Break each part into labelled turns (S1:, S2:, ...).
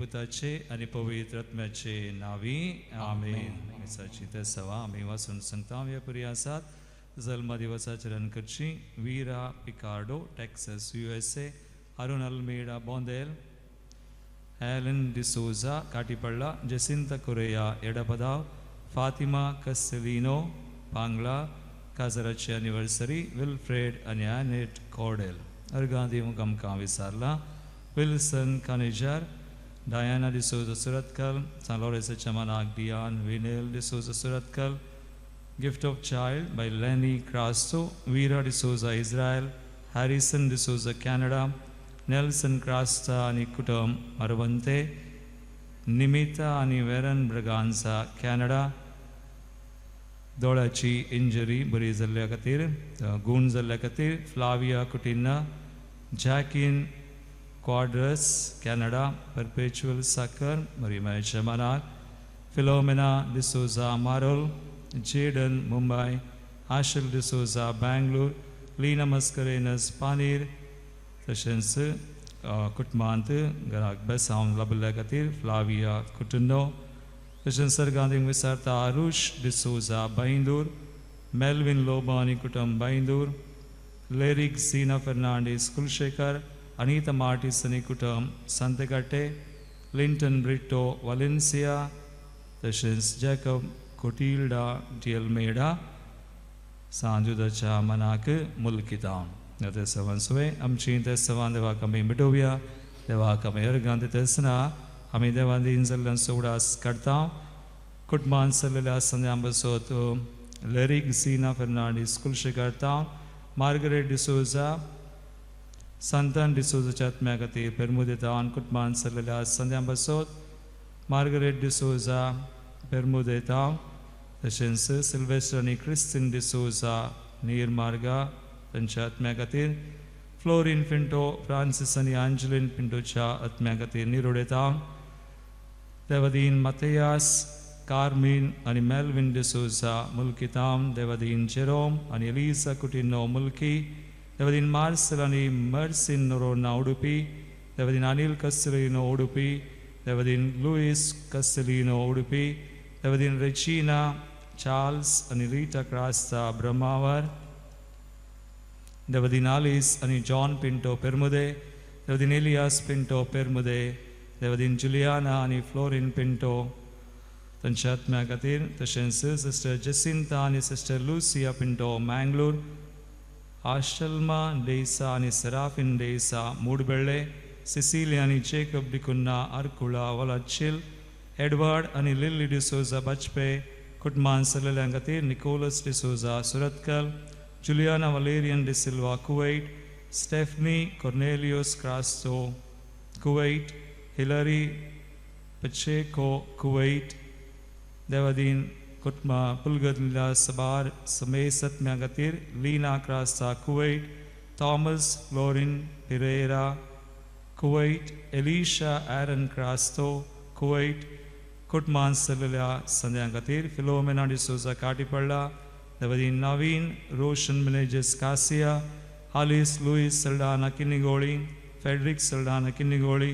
S1: पुताचे आनी पवित्र आत्म्याचे नावी, आमेन. मिसाची ते सवा आमी वाचून सांगता. ह्या पुरी आसात जल्म दिवसाचरण करची Veera Picardo, Texas, USA, Arun Almeida, Bondel, Alan D'Souza, Katipalla, Jacinta Correa, Edapadav, Fatima Castelino, Pangla, काजराची anniversary Wilfred आनी एनेट कॉर्डेल. अर्गां दिवंक आमकां विचारलां विल्सन कानेजार, डायना डिसोजा, सुरतकल, सान लॉरेसाच्या मनाक Dion Vinel D'Souza, Surathkal, Gift of Child by Lenny Crasto, Veera D'Souza, Israel, Harrison D'Souza, Canada, Nelson Crasta आनी कुटुंब, मरवंते, निमिता आनी Warren ब्रगांसा, Canada, दोळ्याची injury बरी जाल्ल्या खातीर, गूण जाल्ल्या खातीर फ्लाविया कुटिन्ना, जॅकिन क्वाड्रस, कॅनडा, परपेच्युअल साकर, मरिमायच्या मनाक फिलोमेना डिसोजा, मारोल, जेडन, मुंबय, आशल डिसोजा, बँगलोर, लीना मस्करेनस, पानीर, तशेंच कुटुंबांत घराक बेसांव लाबिल्ल्या खातीर फ्लाविया कुटुंबो. तशेंच सर्गांत विचारता आरुश डिसोजा, बैंदूर, मेल्विन लोबो आनी कुटुंब, बैंदूर, लेरिक सीना फर्नांडीस, कुलशेखर, अनीता मार्टिस आनी कुटुंब, सांतेकाटे, लिंटन ब्रिटो, वालेन्सिया, तशेंच जॅकब कोटिल्डा डियलमेडा, सांजुदाच्या मनाक मुलकिता. ते सवान सुवे आमची ते सवान देवाक आमी मिटोवया. देवाक आमी अर्गां दितना आमी देवान दीन जाल्ल्यान उगडास काडता. कुटुंबान चल्लेल्या आसतना बसत लेरीक सीना फर्नांडीस, कुलशेखर, मार्गरेट डिसोजा, संतान डिसोजाच्या आत्म्या खातीर पेरमुदेतान. कुटुंबान चल्लेल्या संध्या बसत मार्गरेट डिसोजा, पेरमुदेताव, तशेंच सिल्वेस्टर आनी क्रिस्तीन डिसोजा, नीरमार्गा, तांच्या आत्म्या खातीर. फ्लोरीन पिंटो, फ्रांसीस आनी आंजलीन पिंटोच्या आत्म्या खातीर निरोडेताव. देवदीन मतेयास, कार्मीन आनी मेल्विन डिसोजा, मुल्किताम. देवदीन जेरोम आनी एलिसा कुटिनो, मुल्की. देवदीन मार्सल आनी मर्सिन नोरोना, उडुपी. देवदीन अनिल कस्लिनो, उडुपी. देवदीन लुईस कस्लिनो, उडुपी. देवदीन रेचिना, चार्ल्स आनी रिटा क्रास्ता, ब्रह्मावर. देवदीन आलिस आनी जॉन पिंटो, पेरमुदे. देवदीन एलियास पिंटो, पेरमुदे. देवदीन जुलियाना आनी फ्लोरीन पिंटो, तांच्या आत्म्या खातीर. तशेंच सिस्टर जसिंता आनी सिस्टर लुसिया पिंटो, मँगलोर, आशल्मा डेसा आनी सेराफिन डेसा, मूडबेळे, सिसिलिया आनी जेकब डिकुन्ना, आरकुळा, वलाचिल, एडवर्ड आनी लिल्ली डिसोजा, बचपे. कुटुंबान चललेल्या खातीर Nicholas D'Souza, Surathkal, Juliana Valerian D'Silva, Kuwait, Stephanie Cornelius Crasto, Kuwait, Hillary Pacheco, Kuwait. Devadin कुटुंबा पुलगदल्या सबार समेसत्म्या खातीर Leena Crasta, Kuwait, Thomas Florine Pereira, Kuwait, Elisha Aaron Crasto, Kuwait. कुटुंबान चललेल्या संद्यां खातीर फिलोमेना डिसोजा, काटीपडला. देवादीन नवीन रोशन मिनेजस, कासिया, Alice Louis Saldanha, Kinnigoli, Frederick Saldanha, Kinnigoli,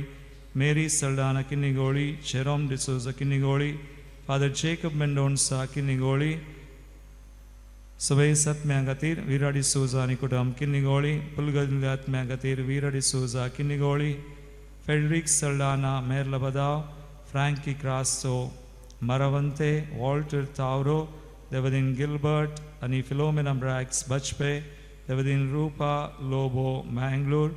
S1: Mary Saldanha, Kinnigoli, Jerome D'Souza, Kinnigoli, father Jacob Mendonca, Kinnigoli. सबै आत्म्या खातीर विरा डिसोजा आनी कुटुंब, किन्निगोळी. पुलगल्ल्या आत्म्या खातीर विरा डिसोजा, किन्निगोळी, फेडरिक सल्डाना, मेर्लबदाव, फ्रँकी क्रास्तो, मरवंते, वॉल्टर तावरो, देवदीन गिलबर्ट आनी फिलोमेना ब्रॅक्स, बचपे. देवदीन रुपा लोबो, मँगलोर.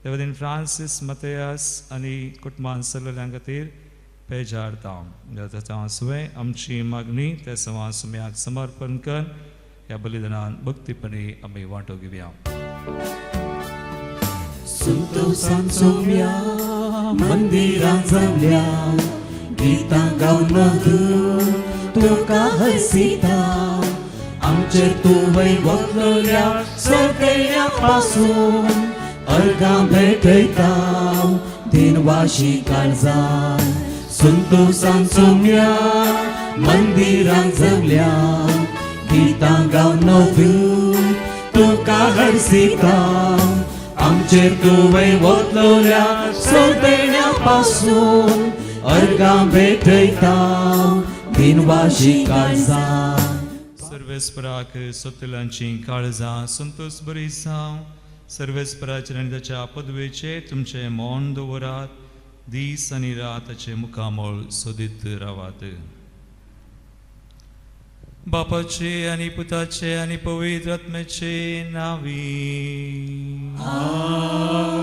S1: देवदीन फ्रांसीस मतेयास आनी कुटुंबान चललेल्या खातीर पेजारता. सुवें आमची मागणी ते सवां सुम्याक समर्पण कर. ह्या बलिदानान भक्तीपणी आमी वांटो घेवया.
S2: संतोषान सोम्या मंदिरात जमल्या, गीतां गावन मधूर तुका हसिता. आमचेर तुवें वतल्या सगळ्या पासून अर्गां भेटयता दिनवाशी काळजान. संतोषान सोम्या मंदिरात जमल्या, गीतां गावन मधूर तुका हरसिता. आमचेर तुवें वतल्या सगळ्या पासून अर्गां भेटयता दिनवाशी काळजां.
S1: सर्वेस्पराक सतलांची काळजां संतोष बरी जावं. सर्वेस्पराचेर आनी ताच्या पदवेचे तुमचें मौन दवरात. दीस आनी रात ताचें मुखामळ सोदीत रावात. बापाचे आनी पुताचे आनी पवित्र आत्म्याचे नावी.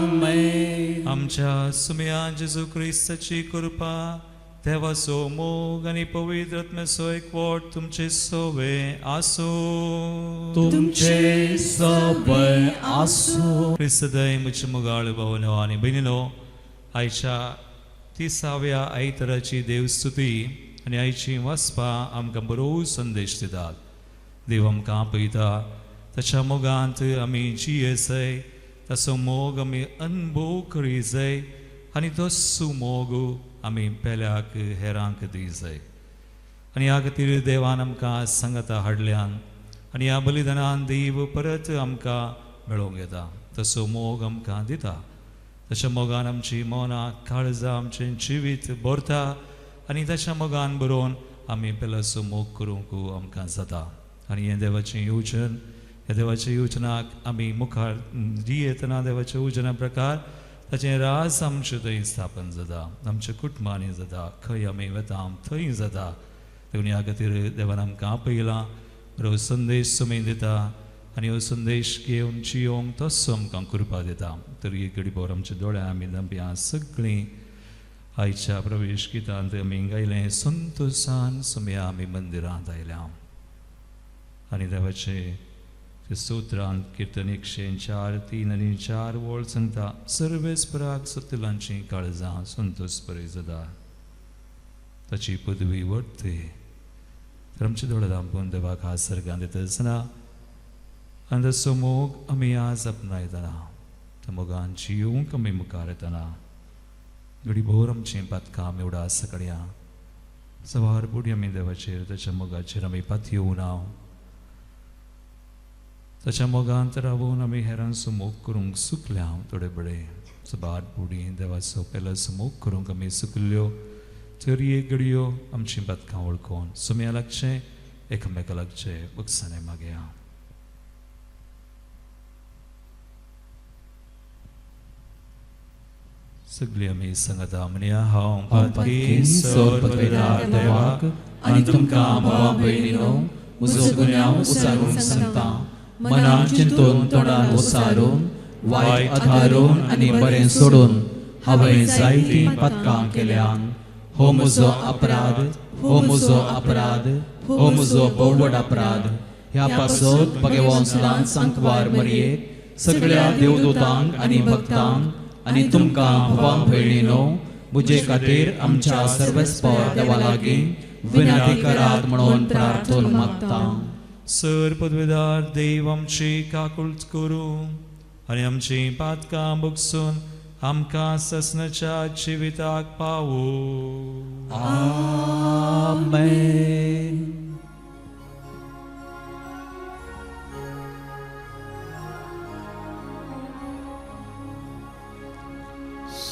S2: आमेन.
S1: आमच्या सुम्या जेजू क्रिस्ताची कृपा, देवाचो मोग आनी पवित्र आत्म्याचो एकवट तुमचे सोवे आसूं.
S2: तुमचे सवय आसूं.
S1: क्रिस्तदय म्हजे मोगाळ भावनो आनी भयणीनो, आयच्या तिसाव्या आयताराची देवस्तुती आनी आयची वाचपां आमकां बरो संदेश दितात. देव आमकां आपयता, ताच्या मोगांत आमी जियेसय, ताचो मोग आमी अनुभव करी जाय आनी तो सुमोग आमी पेल्याक हेरांक दी जाय. आनी ह्या खातीर देवान आमकां सांगाता हाडल्यान आनी ह्या बलिदानान देव परत आमकां मेळोवंक येता. तसो मोग आमकां दिता. ताच्या मोगान आमची मनां काळजां आमचें जिवीत भरता आनी ताच्या मोगान बरोवन आमी पेल्याचो मोग करूंक आमकां जाता. आनी हें देवाचें येवजण, ह्या देवाच्या योजनाक आमी मुखार जियेतना देवाच्या योजना प्रकार ताचें राज आमचें थंय स्थापन जाता, आमच्या कुटुंबांनी जाता, खंय आमी वता थंय जाता. देखून ह्या खातीर देवान आमकां आपयलां, बरो संदेश तुमी दिता आनी हो संदेश घेवन जियोंक तसो आमकां कृपा दिता. तर एक घडी भर आमच्या दोळ्या आमी धांपया. सगळीं आयच्या प्रवेश गितांत आमी गायलें, संतोसान सुमया आमी मंदिरांत आयल्या. आनी देवाचे ते स्तोत्रांत किर्तन 104 3 आनी 4 वळ सांगता, सर्वेस्पराक सतलांची काळजां संतोष बरी जाता, ताची पदवी वडते. तर आमचे दोळे धांपून देवाक हात सर्गांत दिता आसतना आनी ताचो मोग आमी आज आपणायतना, त्या मोगान जियोवंक आमी मुखार येतना, घडी भोर आमचीं पातकां आमी उडास सगळ्या सवार बुडी आमी देवाचेर ताच्या मोगाचेर आमी पातयेवना. ताच्या मोगांत रावून आमी हेरांचो मोग करूंक सुकल्या. थोडे बडे सबार बुडी देवाचो पेल्याचो मोग करूंक आमी सुकल्यो. तर एक घडयो आमचीं पातकां वळखून सुम्या लागचें, एकामेका लागचें बगसाणें मागया. सगळीं आमी सांगता म्हणया, हांव पातकी
S2: सर पदवेदार देवाक आनी तुमकां भावा भयणीनो म्हजो गुन्यांव उचारून सांगता. मनान चिंतून तोंडान उचारून वायट आधारून आनी बरें सोडून हांवें जायतीं पातकां केल्यान. हो म्हजो अपराध, हो म्हजो अपराध, हो म्हजो भोव अपराध. ह्या पासत भगवान सदांच सांकवार मरयेक सगळ्या देवदूतांक आनी भक्तांक आनी तुमकां भावा भयणीनो म्हजे खातीर आमच्या सर्वेस्पर देवा लागीं विनंती करात म्हणून प्रार्थना मागता.
S1: सर पदवेदार देव आमची काकुळट करूं आनी आमची पातकां बगसून आमकां ससनाच्या जिविताक पावूं.
S2: आमेन.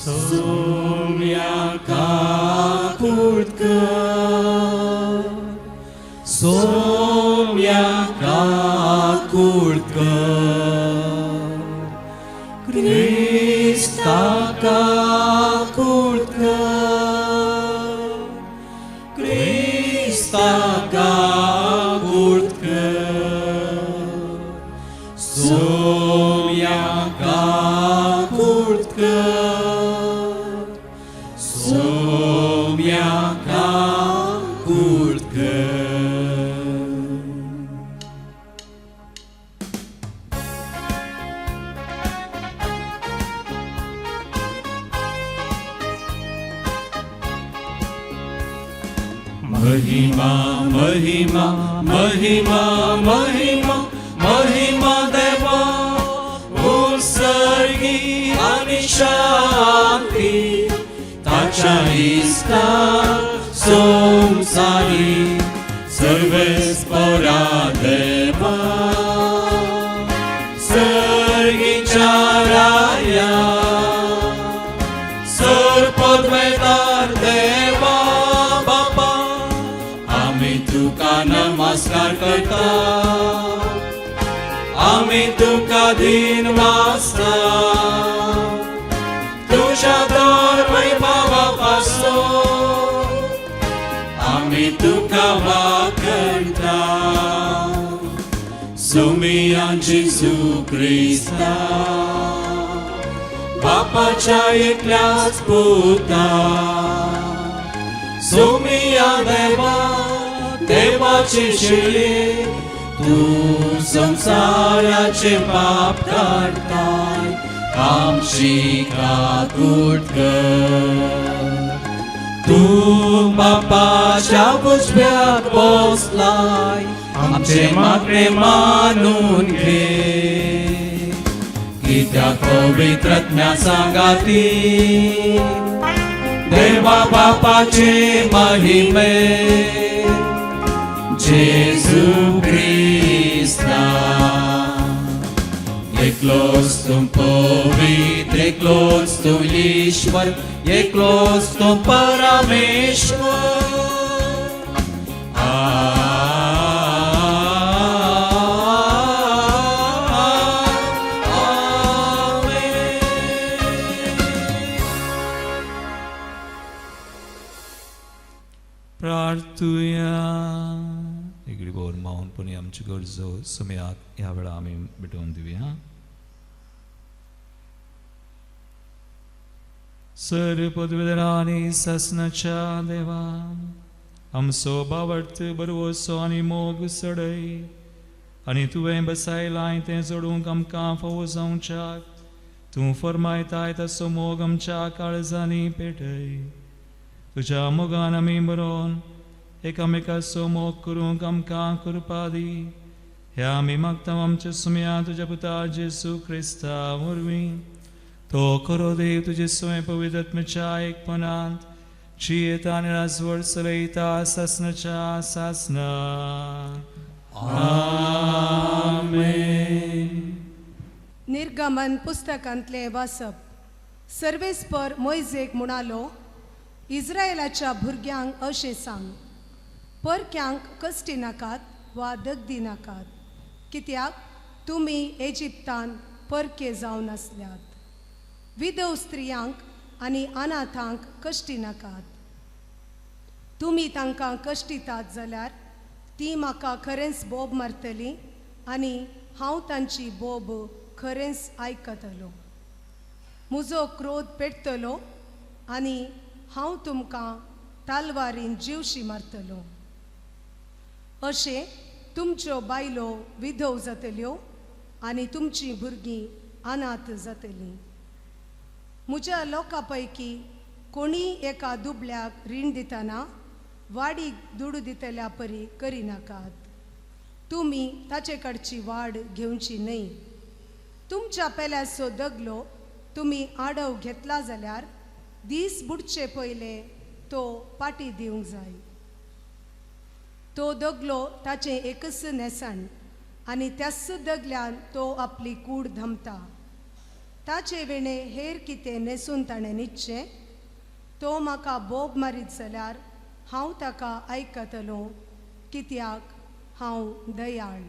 S2: सोम्या काकुळट कर, सोम्या काकुळट कर, क्रिस्ता काकुळट कर, क्रिस्ता काकुळट कर, सोम्या काकुळट कर, सोम्या काकुळट कर.
S1: महिमा महिमा महिमा महिमा महिमा देवा उत्सर्गी आनी शांती ताच्या इस्ता संसारी सर्वेस्परा देवा सर्गीच्या राया. सर पदवेदार
S2: उपकार करता आमी तुका दिन वासता तुज्या दर वैभवा पासून आमी तुका वाखणता सुमिया जेजू क्रिस्ता बापाच्या एकल्याच पुता सुमिया देवा देवाची शिळी तूं संवसाराचे पाप काडताय आमची काकूट कर तूं बापाच्या उजव्याक बसलाय आमचे मागणे मानून घे कित्याक पवित्र आत्म्या सांगाती देवा बापाचे महिमे जेजू क्रिस्ता एकलोच तूं पवित्र एकलोच तूं ईश्वर एकलोच तूं परमेश्वर.
S1: प्रार्थुया. इगडी बोर मावन पुणी आमची गरजो सुमयाक ह्या वेळा आमी भेटोवन दिवया. सर पदवीधरांनी सासनाच्या देवा आमचो बावडत बरवसो आनी मोग सडय आनी तुवें बसायलाय तें जोडूंक आमकां फावो जावच्याक तूं फरमायताय तसो मोग आमच्या काळजांनी पेटय. तुज्या मोगान आमी बरोवन एकामेकाचो मोग करूंक आमकां कृपा दी. ह्या आमी मागता आमच्या सुमया तुज्या पुता जेजू क्रिस्ता वरवीं. तो खरो देव तुजे स्वयं पवित्र आत्म्याच्या एकपणांत जियेता आनी राजवट चलयता सासनाच्या सासना. आमेन.
S3: निर्गमन पुस्तकांतलें वाचप. सर्वेस्पर मोयजेक म्हणालो, इस्रायलाच्या भुरग्यांक अशें सांग, परक्यांक कश्टी नाकात वा दगदी नाकात, कित्याक तुमी इजिप्तान परके जावन आसल्यात. विधव स्त्रियांक आनी अनाथांक कश्टी नाकात. तुमी तांकां कश्टितात जाल्यार ती म्हाका खरेंच बोब मारतली आनी हांव तांची बोब खरेंच आयकतलो. म्हजो क्रोध पेटतलो आनी हांव तुमकां तालवारीन जिवशी मारतलो. अशें तुमच्यो बायलो विधव जातल्यो आनी तुमचीं भुरगीं अनाथ जातलीं. म्हज्या लोकां पैकी कोणीय एका दुबळ्याक रीण दितना वाडीक दुडू दितल्या परी करिनाकात. तुमी ताचे कडची वाड घेवची न्हय. तुमच्या पेल्याचो दगलो तुमी आडव घेतला जाल्यार दीस बुडचे पयले तो पाटी दिवंक जाय. तो दगलो ताचें एकच न्हेसण आनी त्याच दगल्यान तो आपली कूड धमता. ताचे वेणे हेर कितें न्हेसून ताणें न्हिदचें. तो म्हाका बोब मारीत जाल्यार हांव ताका आयकतलो, कित्याक हांव दयाळ.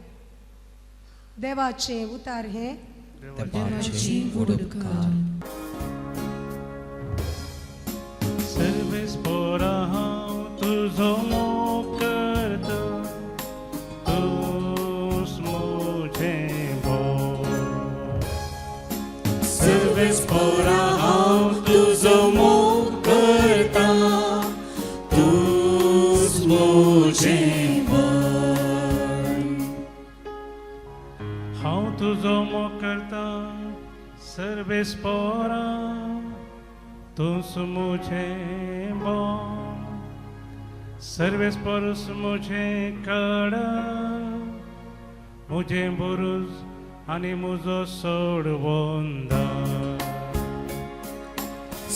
S3: देवाचें उतार हें.
S2: देवाचे व्हड उपकार.
S4: सर्वेस पोरा हांव तुजो मोग करता तूंच म्हजें भोग.
S2: सर्वेस पोरा हांव तुजो मोग करता तूंच म्हजें बळ.
S4: हांव तुजो मोग करता सर्वेस पोरा तूंच म्हजें बोग. सर्वेस पोरूस म्हजें कड म्हजें बुरूज आनी म्हजो सोडवंदा.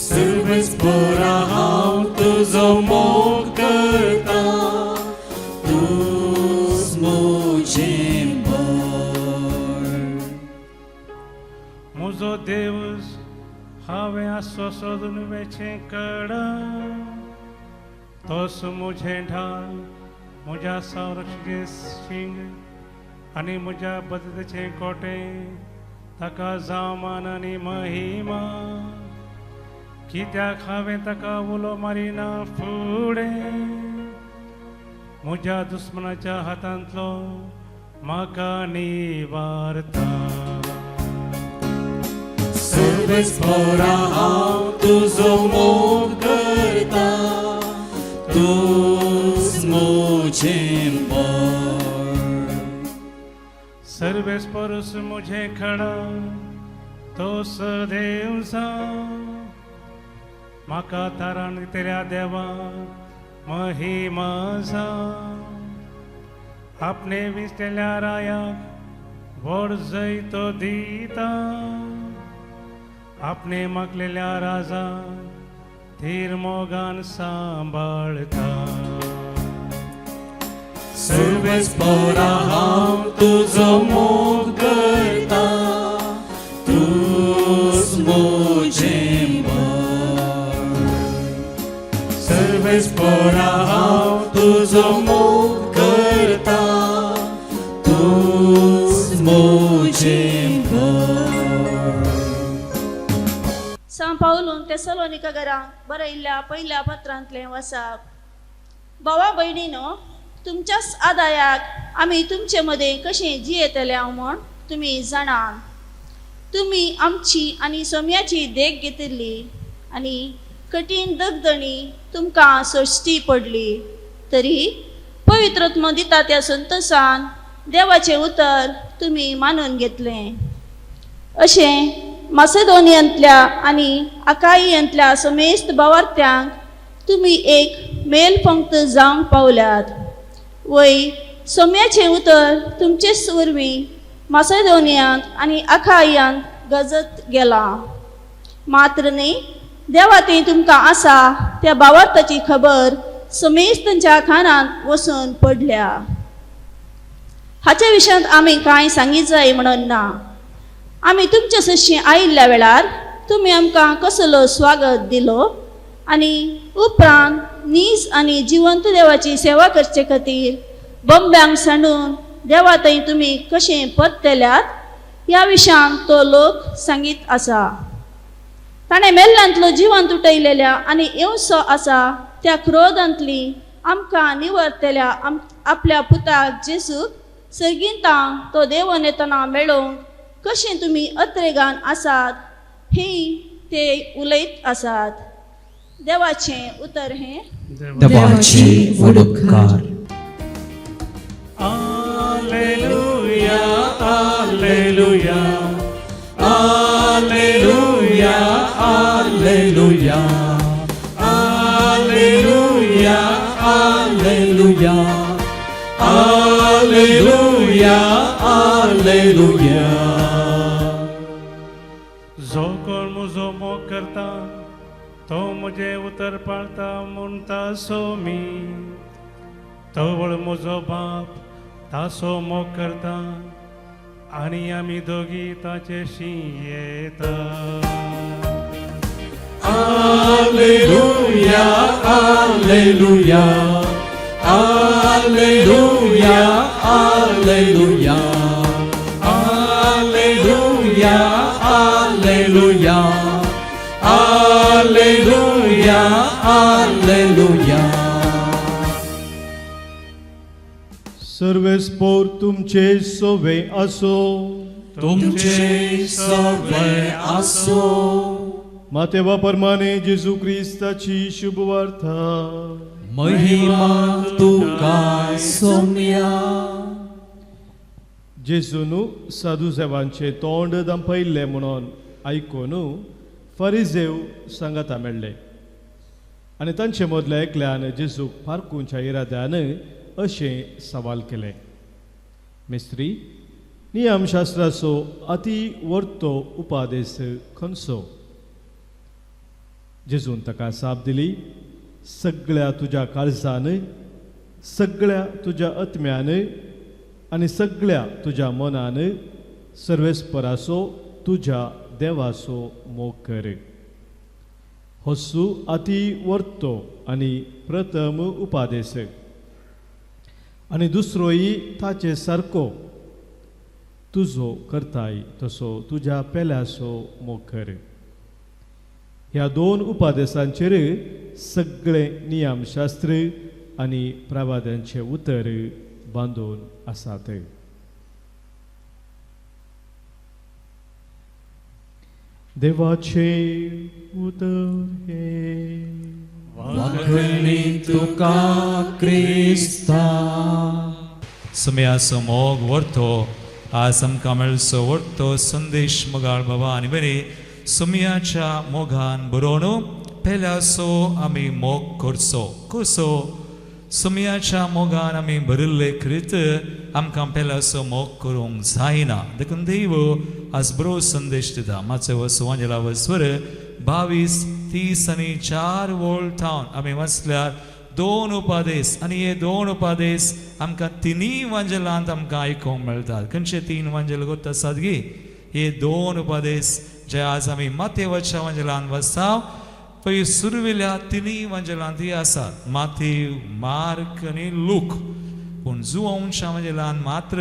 S2: सर्वेस पोरा हांव तुजो मोग करता तूंच म्हजें बळ.
S4: म्हजो देवूस हांवें आसो सोदून वेचें कड तोस म्हजें ढाल म्हज्या संरक्षणेचें शिंग आनी म्हज्या बदतेचें कोटें ताका जावं मान आनी महिमा. कित्याक हांवें ताका उलो मारिना फुडें म्हज्या दुस्मनाच्या हातांतलो म्हाका निवारता.
S2: सर्वेस्पोरा हांव तुजो मोग करता, तूंच म्हजें बळ.
S4: सर्वेस्परूस म्हजें खडा तो सदैव जावं म्हाका तारण दितल्या देवा महिमा जावं. आपणे विसलेल्या रायाक व्हड जैतो दिता आपणे मागलेल्या राजा धीर मोगान सांबाळता.
S2: सर्वेस्पोरा हांव तुजो मोग करता, तूंच म्हजें बळ. सर्वेस्पोरा हांव तुजो मोग करता, तूंच म्हजें बळ.
S5: सां पावलून तेसलोनिका घरांक बरयल्ल्या पयल्या पत्रांतलें वसाप. भावा भयणीनो, तुमच्याच आदायाक आमी तुमचे मदें कशें जियेतले हांव म्हूण तुमी जाणात. तुमी आमची आनी सोम्याची देख घेतिल्ली आनी कठीण दगदणी तुमकां सोंसची पडली, तरी पवित्रत्म दिता त्या संतोसान देवाचें उतर तुमी मानून घेतलें. अशें मासेदोनियांतल्या आनी आकाईयांतल्या समेस्त भावार्थ्यांक तुमी एक मेल पंक्त जावंक पावल्यात. वय सोम्याचें उतर तुमचेच वरवीं मासेदोनियांत आनी आखायांत गजत गेलां. मात्र न्ही, देवा थंय तुमकां आसा त्या भावार्थाची खबर समेस्तांच्या खानांत वचून पडल्या. हाच्या विशयांत आमी कांय सांगीत जाय म्हणून ना. आमी तुमचे सरशी आयिल्ल्या वेळार तुमी आमकां कसलो स्वागत दिलो आनी उपरांत नीज आनी जिवंत देवाची सेवा करचे खातीर बंब्यांक सांडून देवा थंय तुमी कशें परतल्यात ह्या विशयांत तो लोक सांगीत आसा. ताणें मेल्ल्यांतलो जिवंत उठयलेल्या आनी येवसो आसा त्या क्रोधांतली आमकां निवर्तल्या आपल्या पुताक जेजूक सर्गींतांक तो देवून येतना मेळोवंक कशें तुमी अत्रेगान आसात ही ते उलयत आसात. देवाचें उतर हें.
S2: देवाचे व्हड उपकार.
S4: Alleluia, alleluia,
S2: alleluia, alleluia, alleluia, alleluia, alleluia, alleluia.
S4: जो कोण म्हजो मोग करता तो म्हजें उतर पाळता म्हणटा सोमी. तवळ म्हजो बाप तासो मोग करता आनी आमी दोगी ताचेशी येता.
S2: Alleluia, alleluia, alleluia, alleluia, alleluia, alleluia, alleluia, alleluia.
S6: सर्वेस्पोर तुमचे सोवे असो.
S2: तुमचे सवे आसो.
S6: मातेवा परमाने जेजू क्रिस्ताची शुभवार्ता.
S2: महिमा तुका सोम्या.
S6: जेजूनु साधुसेवांचे तोंड दांपयल्लें म्हणून आयकून फरिजेव सांगाता मेळ्ळे आनी तांचे मदल्या एकल्यान जेजूक पारकूंच्या इराद्यान अशें सवाल केलें, मिस्त्री, नियमशास्त्राचो अति वर्तो उपादेस खंयचो? जेजून ताका जाप दिली, सगळ्या तुज्या काळजान, सगळ्या तुज्या आत्म्यान आनी सगळ्या तुज्या मनान सर्वेस्पराचो तुज्या देवाचो मोग कर. होसू अति वर्तो आनी प्रथम उपादेस. आनी दुसरोय ताचे सारको तुजो करताय तसो तुज्या पेल्याचो मोग कर. ह्या दोन उपादेशांचेर सगळे नियमशास्त्र आनी प्रवाद्यांचे उतर बांदून आसात. देवाचे उतर हे.
S2: वाखणी तुका क्रिस्ता.
S1: सुम्याचो मोग व्हरतो आज आमकां मेळचो व्हरतो संदेश मोगाळ बाबा आनी बरी सुम्याच्या मोगान बरोवन पेल्याचो आमी मोग करचो. कसो सुम्याच्या मोगान आमी भरिल्ले कृत आमकां पेल्याचो मोग करूंक जायना. देखून देव आज बरो संदेश दिता. मातसो वसवांजेला वस्वर 22, 30 आनी 4 वोळ थावन आमी वाचल्यार दोन उपादेश आनी हे दोन उपादेश आमकां तिनूय वांजेलांत आमकां आयकूंक मेळटात. खंयचे तीन वांजेल गोत आसात गी? हे दोन उपादेश जे आज आमी मातेवाच्या वांजेलांत वाचता पळय सुरवेल्या तिनूय वांजेलांत ही आसात, माथेव, मार्क आनी लूक. पूण जुवांच्या वांजेलान मात्र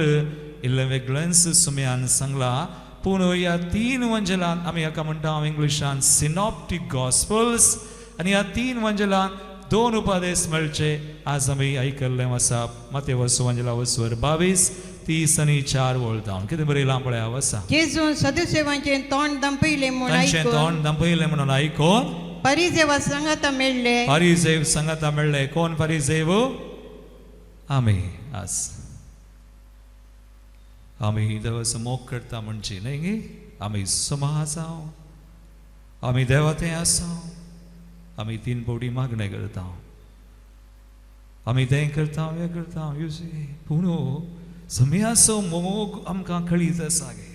S1: इल्लें वेगळेंच सुम्यान सांगलां. पूण ह्या तीन वांजेलान आमी हाका म्हणटा हांव इंग्लिशान सिनॉप्टीक गॉस्पल्स आनी ह्या तीन वांजेलान दोन उपादेश मेळचे आज आमी आयकल्लें आसा. मातेव वांजेला वस्वर 22, 30 आनी 4 वळता कितें बरयलां पळया आसा.
S7: जेजून सदुसेवांचें तोंड दंपयलें म्हूण
S1: तांचें
S7: आयकून
S1: तोंड दांपयलें म्हणून आयकून
S7: परिजेवा सांगाता मेळ्ळे.
S1: फारीजेव सांगाता मेळ्ळे. कोण फारीजेव? आमी आज आमी देवाचो मोग करता म्हणची न्हय गे. आमी समाज आसाव, आमी देवाते आसाव, आमी तीन पवटी मागणें करता, आमी तें करता हें करता. You see, पूण समयाचो मोग आमकां कळीत आसा गे.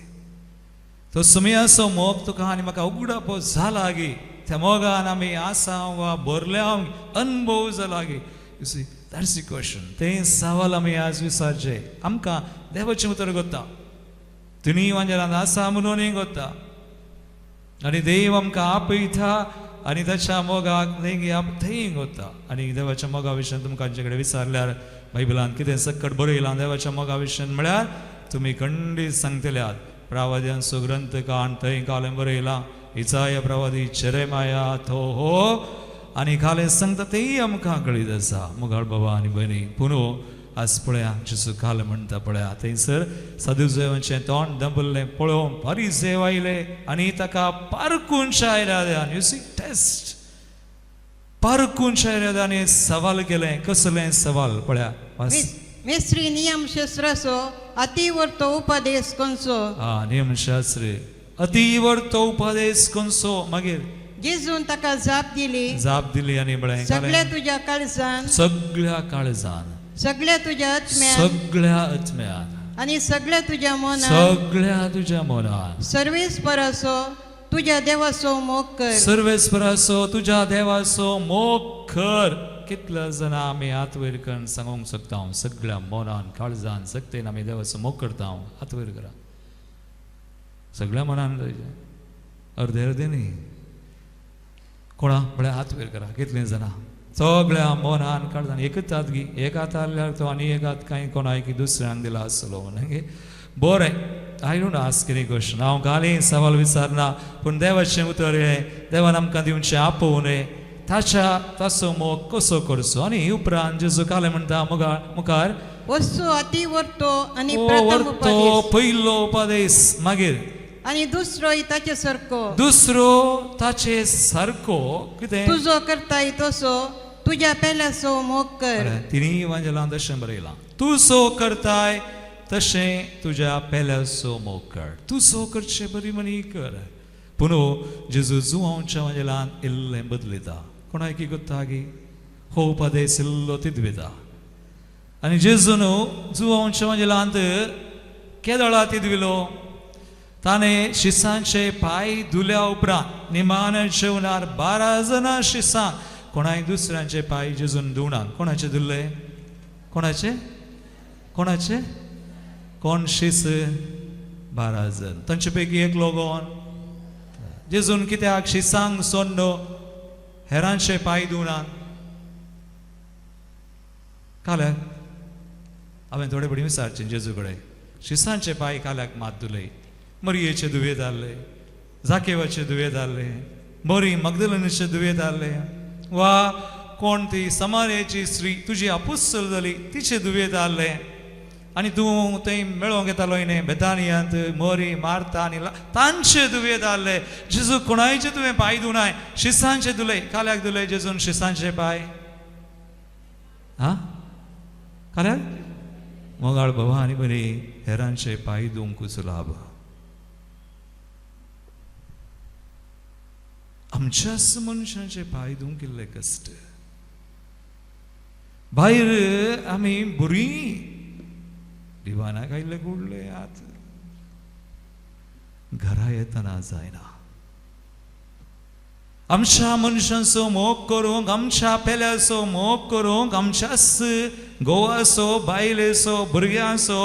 S1: तो समयाचो मोग तुका आनी म्हाका उगडापो जाला गे. त्या मोगान आमी आसा वा भरल्या अनुभव जाला गे. You see, that's the question. तें सवाल आमी आज विचारचें. आमकां देवाचें उतर गोता, तिनूय वांजेलान आसा म्हणूनय गोता आनी देव आमकां आपयता आनी ताच्या मोगाक न्हय थंय गोता. आनी देवाच्या मोगा विशयान तुमकां आमचे कडेन विचारल्यार बायबलान कितें सक्कट बरयलां देवाच्या मोगा विशयान म्हळ्यार तुमी खंडीत सांगतल्यात. प्रवाद्यांचो ग्रंथ काण थंय कालें बरयलां, इचाय प्रवादी चेरेमाया थो हो आनी कालें सांगता तेय आमकां कळीत आसा. मोगाळ बाबा आनी भयणी, पूण आज पळया जेजू काल म्हणटा पळया थंयसर सदुजेवांचें तोंड दंबल्लें पळोवन फारीसेव आयले आनी ताका पारकून शायरा. You see test पारकून शायरा आनी सवाल केलें. कसलें सवाल पळया.
S7: मिस्री नियमशास्त्राचो अतिवर्तो उपदेश कोणचो?
S1: नियमशास्त्री अतिवर्तो उपदेश कोणचो? मागीर
S7: जेजून ताका जाप दिली.
S1: जाप दिली आनी म्हळें
S7: सगळ्या तुज्या काळजान,
S1: सगळ्या काळजान,
S7: सगळ्या तुज्या आत्म्यान,
S1: सगळ्या आत्म्यान
S7: आनी सगळ्या तुज्या मनान,
S1: सगळ्या तुज्या मनान
S7: सर्वेस्पराचो तुज्या देवाचो मोग कर.
S1: सर्वेस्पराचो तुज्या देवाचो मोग कर. कितल्या जाणां आमी हात वयर करून सांगूंक शकता सगळ्या मनान काळजान सक्तेन आमी देवाचो मोग करता? हात वयर करा. सगळ्या मनान अर्दे अर्दे न्ही. कोणा म्हळ्यार हात वयर करा. कितलीं जाणां सगळ्या मनान काळजान? एकच हात गी, एक हात आहल्यार तो आनी एक हात कांय कोणाक दुसऱ्यांक दिला आसलो न्ही. बरें, I don't ask any question. हांव काली सवाल विचारना, पूण देवाचें उतर हें देवान आमकां दिवचें आपोवणें ताच्या ताचो मोग कसो करचो. आनी उपरांत जेजू कालें म्हणटा मुखार
S7: वस्तू अतिवर्तो आनी प्रथम
S1: वर्तो
S7: उपदेश
S1: पयलो उपदेश. मागीर
S7: आनी दुसरोय ताचे सारको,
S1: दुसरो ताचे सारको कितें?
S7: तुजो करताय तसो तुज्या पेल्याचो मोग कर.
S1: तिनूय वांजेलान तशें बरयलां, तूं सो करताय तशें तुज्या पेल्याचो मोग कर. तूं सो करचें बरी मनी कर. पूण जेजू जुवांच्या वांजेलान इल्लें बदलिता. कोणाक गोत्ता गी हो उपदेश इल्लो तिदविता. आनी जेजून जुवांच्या वांजेलांत केदळा तिदविलो. ताणें शिसांचे पांय धुल्या उपरांत निमान जेवणार 12 जाणां शिसां कोणाय दुसऱ्यांचे पांय जेजून धुवना. कोणाचे धुल्ले? कोणाचे? कोणाचे? कोण शीस? 12 जण. तांचे पैकी एकलो कोण? जेजून कित्याक शिसांक सोडलो हेरांचे पांय धुवना? काल्याक हांवें थोडे पडी विचारचें जेजू कडेन शिसांचे पांय काल्याक मात धुले, मरियेचे दुयेंत आहले, जाकेवाचे दुयेंत आहले, बरी मगदलनीचे दुयेंत आहले, वा कोण ती समारेची स्त्री तुजी अपुस्सल जाली तिचे दुयेंत आहले, आनी तूं थंय मेळोंक येतालो न्ही बेतानियांत मोरी मारता आनी तांचे दुयेंत आहले. जेजू कोणायचे तुवें पांय धुनाय, शिसांचे धुले. काल्याक धुले जेजून शिसांचे पांय? हा काल्याक? मोगाळ बाबा आनी बरी हेरांचे पांय धुवंकूच लाभ. आमच्याच मनशांचे पांय धुवंक इल्ले कश्ट. भायर आमी बरीं दिवानाक आयिल्ले कुडले आत घरा येतना जायना. आमच्या मनशांचो मोग करूंक, आमच्या पेल्याचो मोग करूंक, आमच्याच घोवाचो, बायलेचो, भुरग्यांचो,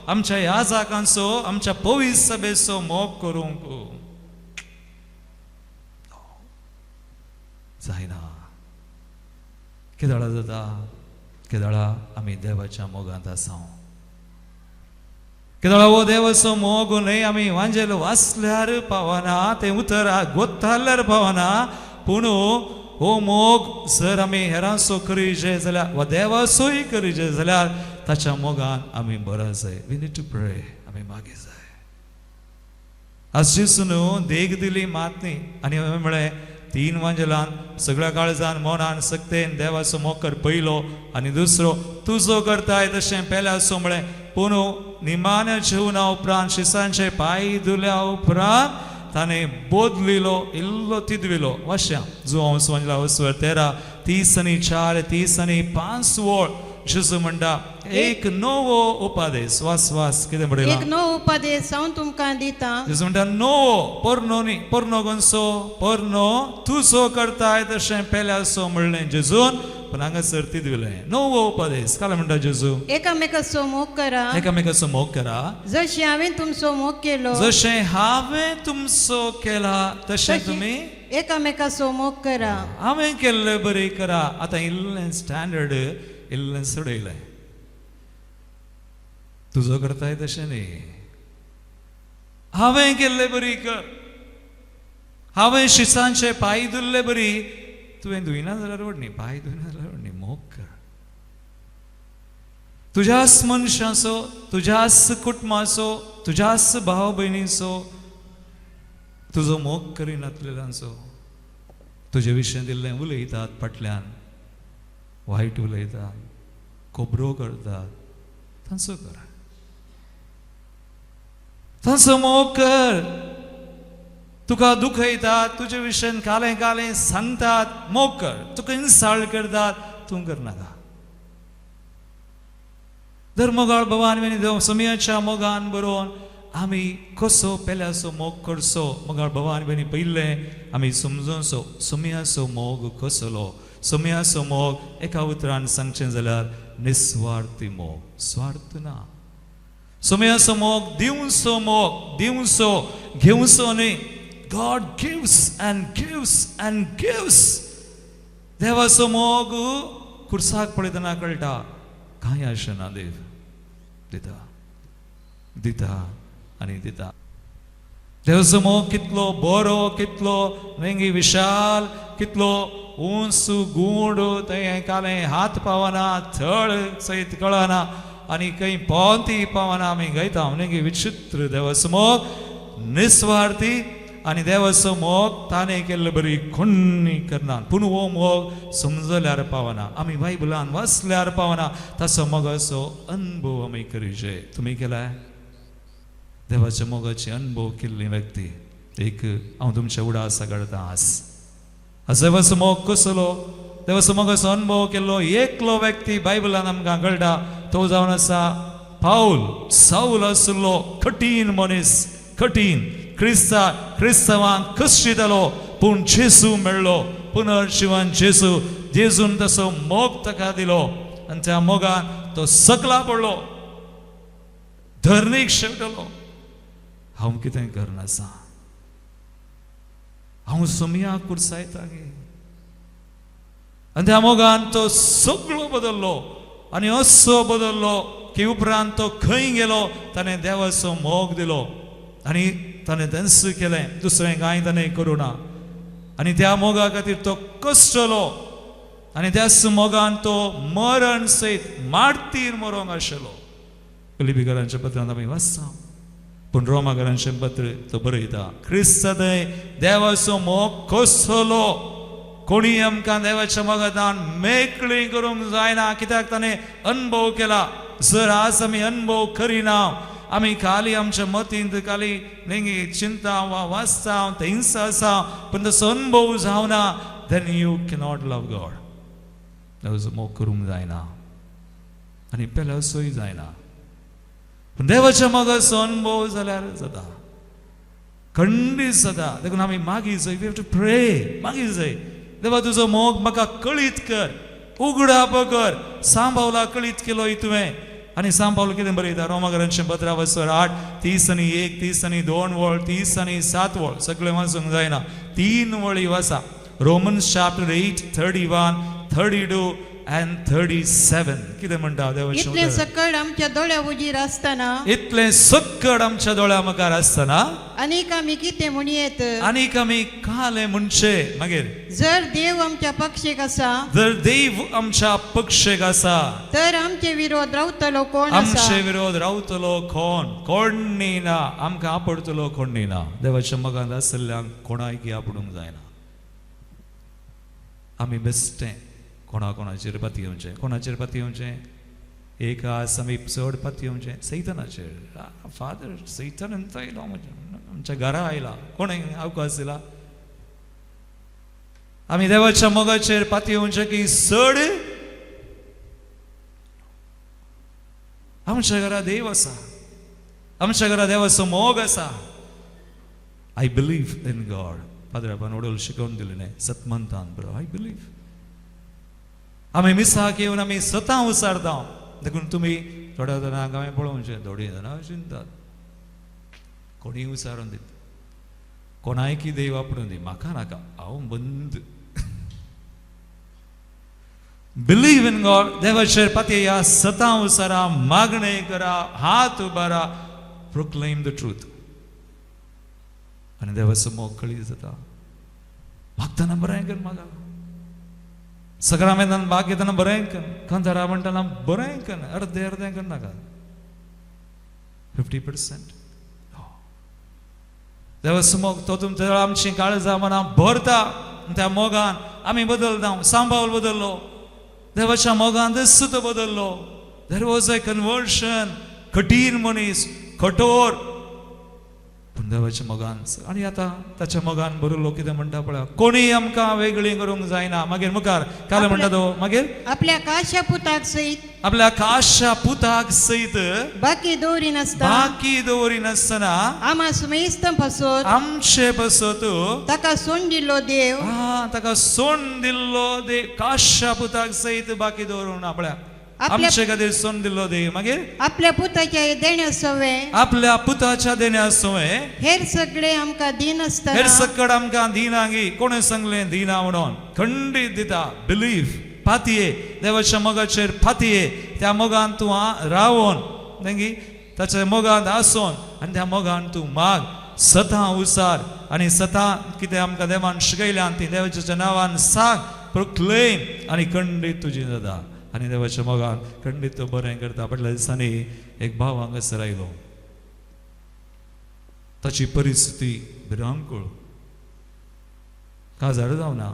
S1: आमच्या याजाकांचो, आमच्या पवित्र सभेचो मोग करूंक जायना. केदळा जाता, केदळा आमी देवाच्या मोगांत आसा. केदळा हो देवाचो मोग न्हय आमी वांजेल वाचल्यार पावना, तें उतर गोत्ताल्यार पावना, पूण हो मोग जर आमी हेरांचो करीजे जाल्यार वा देवाचोय करीजे जाल्यार ताच्या मोगान आमी बरो जाय. We need to pray. आमी मागीर जाय. आज जेजून देख दिली मात न्ही, आनी हांवें म्हळें 3 वांजेलान सगळ्या काळजान मनान सक्तेन देवाचो मोग कर पयलो, आनी दुसरो तुजो करताय तशें पेल्याचो म्हळें. पूण निमाण्या जेवणा उपरांत शिसांचे पांय धुल्या उपरांत ताणें बदलिलो, इल्लो तिदविलो. वाश्या जुवांव वांजला वसवर 13 34 35 वळ जेजू म्हणटा एक नवो उपदेश. वास वास कितें म्हणटा?
S7: एक नवो उपदेश हांव तुमकां दिता.
S1: जेजू म्हणटा नवो, पोरनो न्ही. पोरनो गोंसो, पोरनो तुजो करताय तशें पेल्याचो म्हणलें जेजून, पण हांगासर तिदविलें नवो उपदेश. काल म्हणटा जेजू
S7: एकामेकाचो मोग करा,
S1: एकामेकाचो मोग करा,
S7: जशें हांवें तुमचो मोग केलो
S1: जशें हांवें तुमचो केला तशें तुमी
S7: एकामेकाचो मोग करा.
S1: हांवें केल्लें बरें करा. आतां इल्लें स्टँडर्ड इल्लें सोडयलें. तुजो करताय तशें न्ही, हांवें केल्लें बरी कर. हांवें शिसांचे पांय धुल्ले बरी, तुवें धुयना जाल्यार व्हड न्ही, पांय धुयना जाल्यार व्हड न्ही, मोग कर. तुज्याच मनशाचो, तुज्याच कुटुंबाचो, तुज्याच भाव भयणीचो तुजो मोग करिनातलेल्यांचो, तुजे विशय दिल्लें उलयतात, फाटल्यान वायट उलयतात, खबरो करतात, तांचो कर, तांचो मोग कर. तुका दुखयतात, तुजे विशयन कालें कालें सांगतात, मोग कर. तुका इन्साल्ट करतात, तूं करनाका. धर्मगाळ भवान आनी समियाच्या मोगान बरोवन आमी कसो पेल्याचो मोग करचो. मोगाळ भवान आनी पयलें आमी समजूनसो समियाचो मोग कसलो. समियाचो मोग एका उतरान सांगचें जाल्यार निस्वार्थी मोग, स्वार्थ ना. समियाचो मोग दिवचो मोग, दिवचो घेवचो न्ही. God gives and gives and gives. देवाचो मोग कुर्साक पळयतना कळटा कांय आशना. देव दिता दिता आनी दिता. देवाचो मोग कितलो बरो, कितलो नेंगी विशाल, कितलो उंच गूंड, थंय कालें हात पावना, थळ सयत कळना आनी खंय पोंती पावना. आमी गायता नेंगी विचित्र देवाचो मोग निस्वार्थी, आनी देवाचो मोग ताणें केल्ले बरी कोण्णी करना. पूण हो मोग समजल्यार पावना, आमी बायबलान वाचल्यार पावना. ताचो मोगाचो अनुभव आमी करीचे. तुमी केलाय देवाच्या मोगाची अनुभव केल्ली व्यक्ती? एक हांव तुमच्या उडासा काडटा आज. आज देवाचो मोग कसलो, देवाचो मोगाचो अनुभव केल्लो एकलो व्यक्ती बायबलान आमकां कळटा, तो जावन आसा पावल. सावल आशिल्लो कठीण मनीस, कठीण क्रिस्ता क्रिस्तांवांक कश्टितालो, पूण जेजू मेळ्ळो, पुनर्जिवन जेजू. जेजून तसो मोग ताका दिलो आनी त्या मोगान तो सकला पडलो, धरणीक शेवटलो. हांव कितें करनासा, हांव सोमयाक कुर्सायता गे. आनी त्या मोगान तो सगळो बदल्लो, आनी असो बदल्लो की उपरांत तो खंय गेलो? ताणें देवाचो मोग दिलो आनी ताणें तेंच केलें, दुसरें कांय ताणें करूं ना. आनी त्या मोगा खातीर तो कश्टलो आनी त्याच मोगान तो मरण सयत मार्तीर मरोंक आशिल्लो. फिलिपीकरांच्या पत्रांत आमी वाचता, पूण रोमाकरांचें पत्र तो बरयता, क्रिस्त थंय देवाचो मोग कसलो, कोणी आमकां देवाच्या मोगांतल्यान मेकळी करूंक जायना, कित्याक ताणें अणभव केला. जर आज आमी अणभव करिना, आमी खाली आमच्या मतींत खाली नेंगी चिंता वा वाचता थंयच आसा, पूण तसो अणभव जावना, then you cannot love God. देवाचो मोग करूंक जायना आनी पेल्यासोय जायना, पूण देवाच्या मोगाचो अणभव जाल्यार जाता, खंडीत जाता. देखून आमी मागीर जाय, we have to pray, मागीर जाय, देवा तुजो मोग म्हाका कळीत कर, उगडाप कर. सांबावला कळीत केलो तुवें. आनी सांबावल कितें बरयता? रोमाकरांचें पत्र वसर 8 31, 32 वळ, 37 वळ, सगळें वाचूंक जायना, 3 वळी वाचा. Romans chapter 8 31 32 and 37 कितें म्हणटा देवाचें
S7: इतलें
S1: उतर?
S7: सकळ आमच्या दोळ्या हुजीर आसतना,
S1: इतलें सक्कड आमच्या दोळ्या मुखार आसतना,
S7: आनीक आमी कितें म्हणयेत?
S1: आनीक आमी कालें म्हणचे? मागीर
S7: जर देव आमच्या पक्षीक आसा,
S1: जर देव आमच्या पक्षेक आसा,
S7: तर आमचे विरोध रावतलो कोण आसा?
S1: आमचे विरोध रावतलो कोण? कोण ना. आमकां आपडतलो कोण ना. देवाच्या मोगांत आशिल्ल्यांक कोणायकी आपडूंक जायना. आमी बेश्टें कोणा कोणाचेर पातयेवचें, कोणाचेर पातयेवचें? एक आस आमी चड पातयेवचें सैतनाचेर. फादर, सैतन आयलो आमच्या घरा आयला, कोण अवकाश दिला? आमी देवाच्या मोगाचेर पातयेवचें की चड आमच्या घरा देव आसा, आमच्या घरा देवाचो मोग आसा. I believe in God. पाद्रापान वडोल शिकोवन दिलें न्हय सतमंतान बरो, I believe. आमी मिसाक येवन आमी सतां उसारता. देखून तुमी थोड्या जाणांक हांवें पळोवचें, थोडीं जाणां चिंतात, कोणीय उसारून दिता, कोणायकी देव आपडून दी, म्हाका नाका, हांव बंद. Believe in God. देवाचेर पातया, सतां उसारा, मागणें करा, हात उबारा, प्रोक्लेम the truth, आनी देवाचो मोग कळी जाता. मागतना बरें कर, मागा सगळ्या भाग घेतना बरें कर, कांतारा म्हणटना बरें कर, अर्दें अर्दें करनाका, 50%. देवाचो मोग तो तुमच्या आमची काळजां मनां भरता. त्या मोगान आमी बदलता. सांबावल बदल्लो, देवाच्या मोगान तो बदल्लो. There was a conversion. कठीण मनीस, कठोर, पूण देवाच्या मोगान. आनी आतां ताच्या मोगान बरयलो कितें म्हणटा पळय, कोणी आमकां वेगळी करूंक जायना. मागीर मुखार काल म्हणटा तो मागीर,
S7: आपल्या काश्या पुताक सयत,
S1: आपल्या काशा पुताक सयत
S7: बाकी दवरिनासतना,
S1: बाकी दवरिनासतना,
S7: आमा सुमेस्त पासत,
S1: आमचे पासत
S7: ताका सोंड दिल्लो देव,
S1: हा, ताका सोंड दिल्लो देव. काशा पुताक सयत बाकी दवरूंक ना पळया, आमचे खातीर सोंड दिल्लो देव. मागीर
S7: आपल्या पुताच्या देण्या सवे,
S1: आपल्या पुताच्या देण्या सवें,
S7: हेर सगळे आमकां दिनासतना,
S1: हेर सकड आमकां दिना गी? कोणें सांगलें दिना म्हणून? खंडीत दिता. बिलीव, पातये देवाच्या मोगाचेर, पातये. त्या मोगान तूं रावोन न्ही, ताच्या मोगांत आसोन आनी त्या मोगान तूं माग, सतां उसार आनी सतां कितें आमकां देवान शिकयल्यान ती देवाच्या नांवान सांग, प्रोक्लेम, आनी खंडीत तुजी जाता. आनी देवाच्या मोगान खंडीत तो बरें करता. फाटल्या दिसांनी एक भाव हांगासर आयलो, ताची परिस्थिती भिरांकूळ, काजार जावना.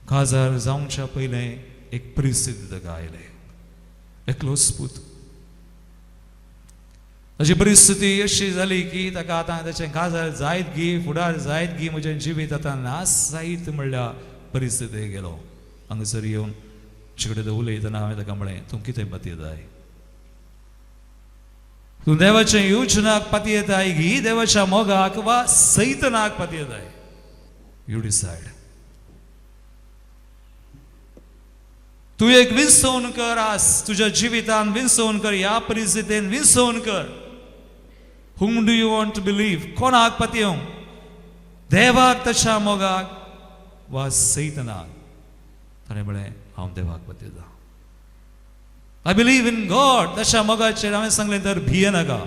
S1: काजार जावच्या पयलें एक परिस्थिती ताका आयले, एकलोच पूत. ताची परिस्थिती अशी जाली की ताका आतां ताचें काजार जायत गी, फुडार जायत गी, म्हजें जिवीत आतां नाश जायत म्हणल्या परिस्थितीक गेलो. हांगासर येवन कडेन उलयतना हांवें ताका म्हळें, तूं कितें पातयेताय? तूं देवाच्या योजनाक पातयेताय गी देवाच्या मोगाक वा सैतनाक पातयेताय? You decide. तूं एक विंचवण कर आज तुज्या जिवितान, विंचवण कर, ह्या परिस्थितीन विंचवण कर. Whom do you want to believe? कोणाक पातयेवंक, देवाक, ताच्या मोगाक वा सैतनाक? ताणें म्हळें, हांव देवाक पातयेतां. I believe in God. तशा मोगाचेर हांवें सांगलें तर भियेनाका.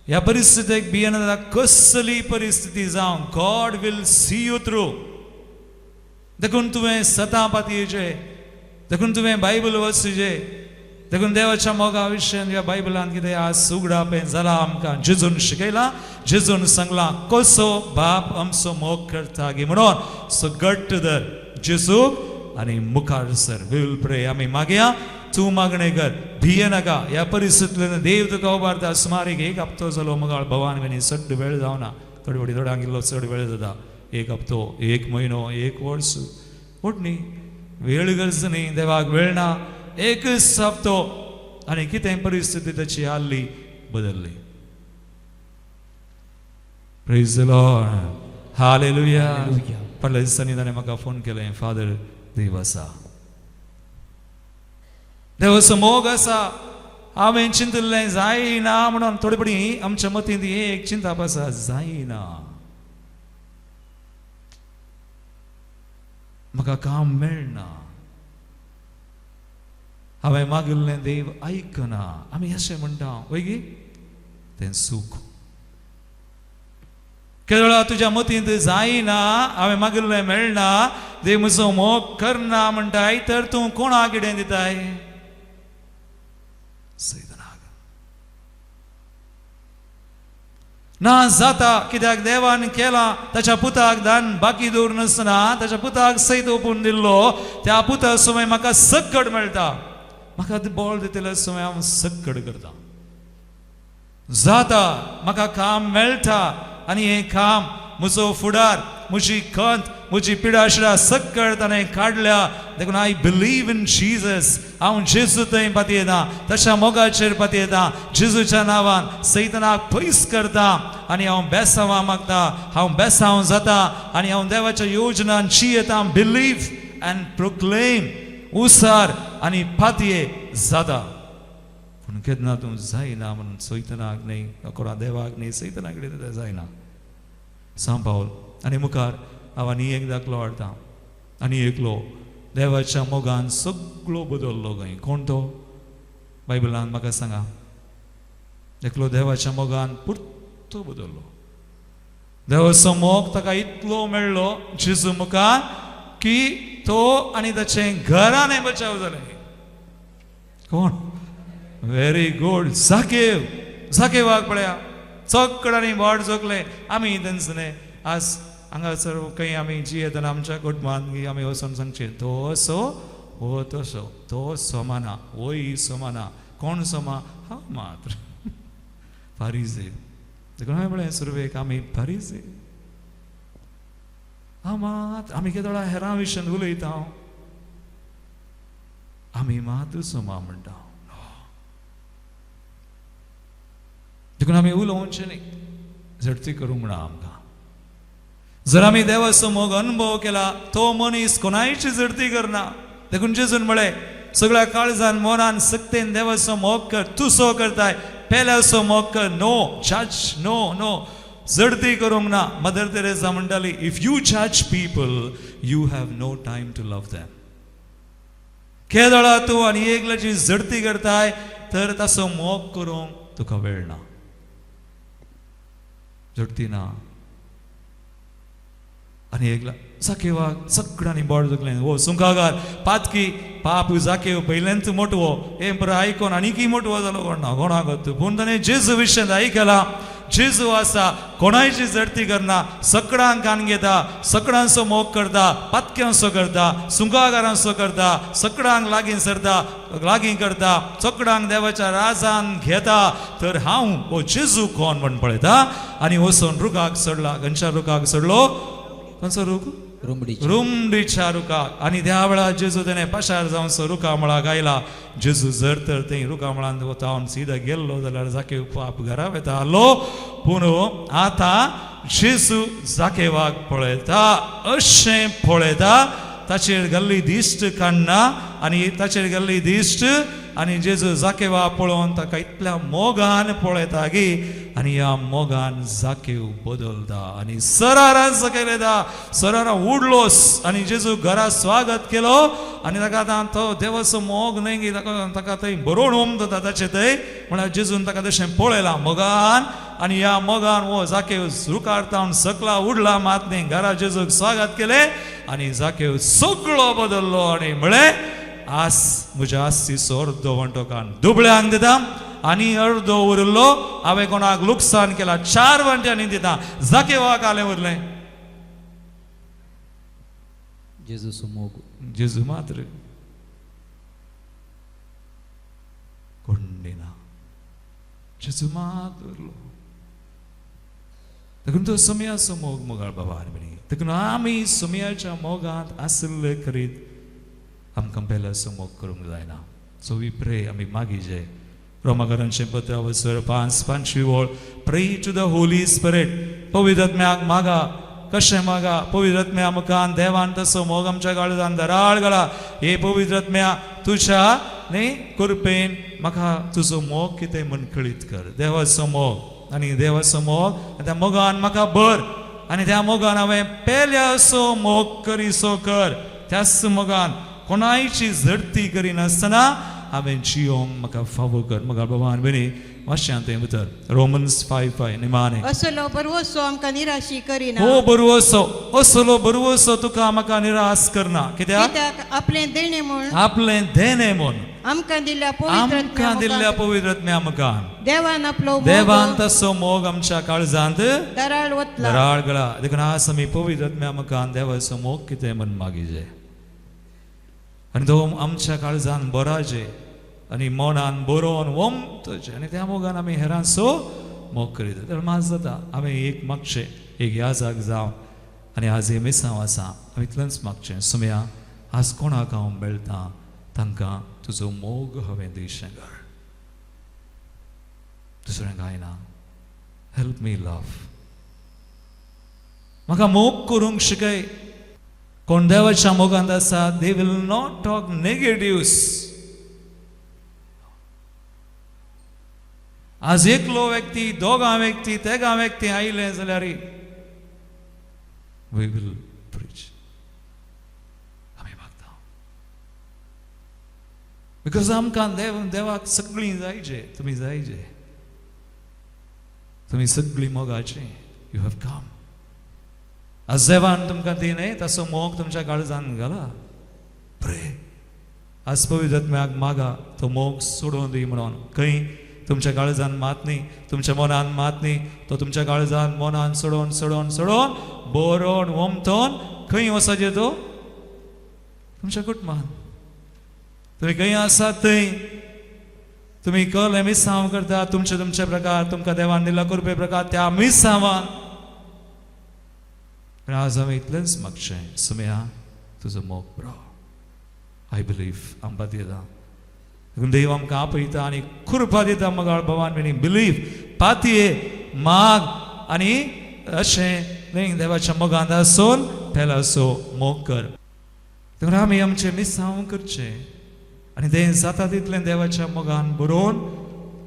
S1: ह्या परिस्थितीक भियेनाका. कसली परिस्थिती जावं, God will see you through. देखून तुवें सतां पातयेचे, देखून तुवें बायबल वाचचे, देखून देवाच्या मोगा विशयान ह्या बायबलान कितें आज उगडापें जालां आमकां. जेजून शिकयलां, जेजून सांगलां कसो बाप आमचो मोग करता गी म्हणून. सो घट्ट धर जेजूक आनी मुखार सर. We will pray. आमी मागया, तूं मागणें कर, भिये नाका. ह्या परिस्थितींतल्यान देव तुका उबारता. सुमार एक हप्तो जालो मुगाळ भवान आनी चड वेळ जावना. थोडे फावटी थोड्यांक इल्लो चड वेळ जाता, एक हप्तो, एक म्हयनो, एक वर्स. फट न्ही, वेळ गरज न्ही, देवाक वेळ ना. एकच हप्तो आनी कितें परिस्थिती ताची आहली बदलली. Praise the Lord. Hallelujah. फाटल्या दिसांनी ताणें म्हाका फोन केलें, फादर देव आसा, देवाचो मोग आसा. हांवें चिंतिल्लें जायना म्हणून. थोडे फावटी आमच्या मतींत एक चिंताप आसा, जायना, म्हाका काम मेळना, हांवें मागिल्लें देव आयकना. आमी अशें म्हणटा वयगी, तें सूख केदळा तुज्या मतींत जायना, हांवें मागिल्लें मेळना, देव म्हजो मोग करना म्हणटाय, तर तूं कोणाक कितें दिताय? सैतानाक. ना जाता, कित्याक देवान केलां ताच्या पुताक दान बाकी दवरनासतना ताच्या पुताक सयत ओपून दिल्लो. त्या पुता समय म्हाका सक्कड मेळटा, म्हाका बळ दितले समय हांव सक्कड करता. जाता, म्हाका काम मेळटा आनी हें काम म्हजो फुडार, म्हजी खंत, म्हजी पिडाशिडा सक्कड ताणें काडल्या. देखून I believe in Jesus. हांव जेजू थंय पातयेता, तशा मोगाचेर पातयेता. जेजूच्या नांवान सैतानाक पयस करता आनी हांव बेसांवां मागता, हांव बेसांव जाता आनी हांव देवाच्या योजनान जियेता. बिलीव अँड प्रोक्लेम, उसार आनी पातये जाता. पूण केन्ना तूं जायना म्हणून सैतानाक न्ही, कोणा देवाक न्ही, सैताना कडेन तें जायना. सांव पावल आनी मुखार हांव आनी एक दाखलो हाडटा. आनी एकलो देवाच्या मोगान सगळो बदल्लो खंय. कोण तो? बायबलान म्हाका सांगा. एकलो देवाच्या मोगान पुरतो बदल्लो. देवाचो मोग ताका इतलो मेळ्ळो जेजू मुखार की तो आनी ताचें घरानें बचाव जालें. कोण? Very good, Zakev. जाकेवाक पळया, चोकड आनी बोट जोखलें. आमी तेंचने आज हांगासर खंय आमी जियेतना आमच्या कुटुंबान आमी वचून सांगचें, तो असो हो तसो, तो सोमाना, वय सोमाना. कोण सोमा? हांव मात्र फारीजे. देखून हांवें म्हळें सुरवेक, आमी फारीजे. हांव मात आमी केदोळा हेरां विशयान उलयता, आमी मात्र सोमा म्हणटा. देखून आमी उलोवचें न्ही, झडती करूंक म्हणा आमकां. जर आमी देवाचो मोग अनुभव केला, तो मनीस कोणायची झडती करना. देखून जेजून म्हळें, सगळ्या काळजान, मनान, सक्तेन देवाचो मोग कर. तूं सो करताय, पेल्याचो मोग कर. नो जज, नो नो, झडती करूंक ना. मदर तेरेसा म्हणटाली, if you judge people you have no time to love them. केदळा तूं आनी एकल्याची झडती करताय तर ताचो मोग करूंक तुका वेळ ना. झडती ना. आनी एकला जाकेवाक सगळ्यांनी बोट जोखलें, हो सुंकागार, पातकी, पाप. जाकेव पयल्यानच मोटवो, हें बरें आयकोन आनीकय मोटवो जालो. कोण ना कोणाक, पूण ताणें जेजू विशयांत आयकला. जेजू आसा, कोणायची झडती करना, सगळ्यांक कान घेता, सगळ्यांचो मोग करता, पातक्यांचो करता, सुंकागारांचो करता, सगळ्यांक लागीं सरता, लागीं करता, सगळ्यांक देवाच्या राजान घेता. तर हांव हो जेजू कोण म्हण पळयता. आनी वचून रुखाक चडला. खंयच्या रुखाक चडलो? खंयचो रूख?
S2: रुमडीच्या.
S1: रुमडीच्या रुखाक. आनी त्या वेळार जेजू तेणें पाशार जावन रुखा मळाक आयला. जेजू जर तर थंय रुखा मळान वता सिदा गेल्लो जाल्यार जाकेव पाप घरा वेता आहलो. पूण आतां जेजू जाकेवाक पळयता, अशें पळयता, ताचेर घाल्ली दिश्ट काडना आनी ताचेर घाल्ली दिश्ट आनी जेजू जाकेवा पळोवन ताका इतल्या मोगान पळयता गी आनी ह्या मोगान जाकेव बदलता आनी सरारान सकयल येता, सरारान उडलोस आनी जेजू घरा स्वागत केलो आनी ताका आतां तो देवाचो मोग न्हय गी ताका ताका थंय बरोवन ओमता ताचें थंय म्हळ्यार जेजून ताका तशें पळयलां मोगान आनी ह्या मोगान हो जाकेव रुखार तावन सकला उडला मात न्ही घरा जेजूक स्वागत केलें आनी जाकेव सगळो बदल्लो आनी म्हळें आस म्हज्या आस्तीचो अर्दो वांटोकान दुबळ्यांक दिता आनी अर्दो उरलो हांवें कोणाक लुकसाण केला 4 वांट्यांनी दिता. जाकेवाक आलें उरलें
S2: जेजूचो मोग.
S1: जेजू मात्र कोण दिना, जेजू मात उरलो. देखून तो सोमयाचो मोग मोगाळ बाबा आनी भयणी. देखून आमी सोमयाच्या मोगांत आशिल्ले करीत आमकां पेल्याचो मोग करूंक जायना. सो we pray, आमी मागीजे रोमाकरांचें पत्र वसर 5-5 वळ, pray to the Holy Spirit. पवित्र आत्म्याक मागा. कशें मागा? पवित्र आत्म्या मुखान देवान तसो मोग आमच्या काळजान दराळ घाला. हे पवित्र आत्म्या तुज्या न्ही कृपेन म्हाका तुजो मोग कितें म्हूण कळीत कर. देवाचो मोग आनी देवाचो मोग आनी त्या मोगान म्हाका भर आनी त्या मोगान हांवें पेल्याचो मोग करिसो कर. त्याच मोगान कोणायची झडती करिनासतना हांवें जियोंक म्हाका फावो कर. म्हाका बाबा आनी भयणी वाचया तें उतर रोमन्स 5:5 निमाणे.
S7: असलो बरवसो आमकां निराशी करिना.
S1: हो बरवसो, असलो बरवसो तुका म्हाका निराश करना. कित्याक?
S7: कित्याक आपलें देणें म्हूण
S1: आपलें देणें म्हूण
S7: आमकां दिल्ल्या पवित्र
S1: आमकां दिल्ल्या पवित्र आत्म्या मुखान
S7: देवान आपलो
S1: देवान तसो मोग आमच्या काळजांत
S7: दराळ वतला.
S1: दराळ गळा. देखून आज आमी पवित्र आत्म्या मुखान देवाचो मोग कितें म्हूण मागीजे आनी तो आमच्या काळजान बराजे आनी मनान बरोवन वमतचे आनी त्या मोगान आमी हेरांचो मोग करीत. तर माज जाता आमी एक मागचें एक याजाक जावन आनी आज हें मिसांव आसा आमी इतलेंच मागचें, सुमया आज कोणाक हांव मेळटा तांकां तुजो मोग हांवें दिशें कर, दुसरें कांय ना. हेल्प मी लव, म्हाका मोग करूंक शिकय. कोण देवाच्या मोगांत आसा they will not talk negatives. आज एकलो व्यक्ती, दोगां व्यक्ती, तेगां व्यक्ती आयले जाल्यार we will preach. आमी मागता because आमकां देव देवाक सगळीं जायचे, तुमी जायचे, तुमी सगळीं मोगाची. You have come. आज देवान तुमकां दी न्हय तसो मोग तुमच्या काळजान घाला. प्रे आज पवित्र आत्म्याक मागा तो मोग सोडून दी म्हणून. खंय तुमच्या काळजान मात न्ही, तुमच्या मनान मात न्ही, तो तुमच्या काळजान मनान सोडोवन सोडोवन सोडोवन बरोवन वमतोन खंय वचपाचें तो तुमच्या कुटुंबान. तुमी खंय आसात थंय तुमी कल मिसांव करता तुमचे तुमचे प्रकार तुमकां देवान दिला कृपे प्रकार त्या मिसांवान. पूण आज हांवें इतलेंच मागचें, सुमया तुजो मोग bro. I believe आमकां दिता देव आमकां आपयता आनी कृपा दिता मगाळ भवान आनी बिलीव पातये माग आनी अशें न्ही देवाच्या मोगांत आसून पेलासो मोग कर. तर आमी आमचें मिसांव करचें आनी तें जाता तितलें देवाच्या मोगान बरोवन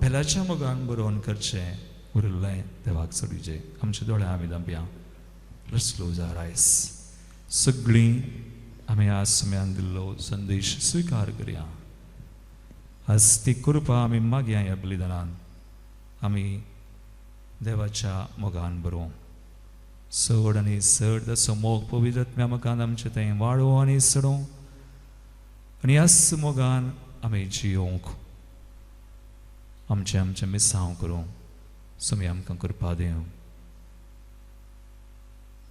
S1: पेलाच्या मोगान बरोवन करचें. उरिल्लें देवाक सोडीचें. आमचे दोळे आमी धांपया. Let's close our eyes. सगळीं आमी आज सुम्यान दिल्लो संदेश स्विकार करया. आज ती कृपा आमी मागया ह्या बलिदानान आमी देवाच्या मोगान बरोवं. चड आनी चड तसो मोग पवित्र आत्म्या मोगान आमचें तें वाडोवं आनी चडोवं आनी ह्याच मोगान आमी जियोवंक आमचें आमचें मिसांव करूं. सुमी आमकां कृपा दिवं.